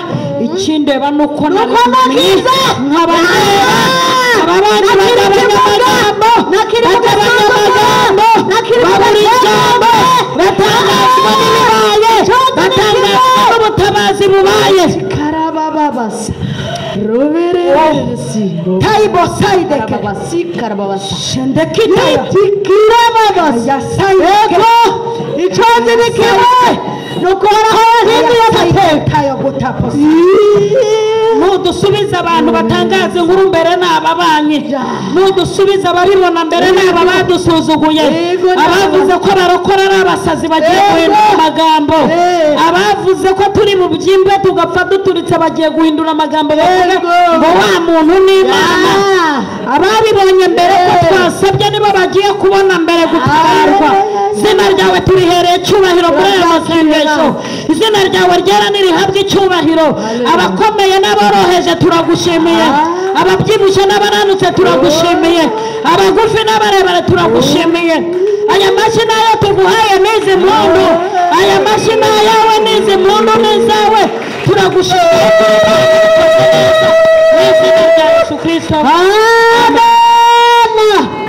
ikindeba nuko nari nkaba ndeba. Ababanyi bagabanya amagambo, bagabanya amagambo, babura ijambo, batangazwa n'ibibaye, batangazwa n'ubutabazi bubaye. Karabababasa Rubereresi Taibo saideke Karababasi Shendekitaya Tikirababasa Ego iconze ni kimwe nuko haraho wahinduye amateka. Nudusubiza abantu batangaza inkuru mbere n'ababanyi, nudusubiza ababibona mbere n'aba badusuzuguye, abavuze ko barokora ari abasazi bagiye guhindura amagambo, abavuze ko turi mu byimbe tugapfa duturitse bagiye guhindura amagambo bavuga ngo wa muntu ni Imana. Ababibonye mbere ko twasabye nibo bagiye kubona mbere gutabarwa. Izina ryawe turihereye icyubahiro muri aya masengesho, izina ryawe ryera nirihabwe icyubahiro. Abakomeye n'aboroheje turagushimiye, ababyibushye n'abananutse turagushimiye, abagufi n'abarebare turagushimiye. Aya mashyi nayo tuguhaye n'izi mpundu, aya mashyi nayawe n'izi mpundu n'izawe, turagushimiye.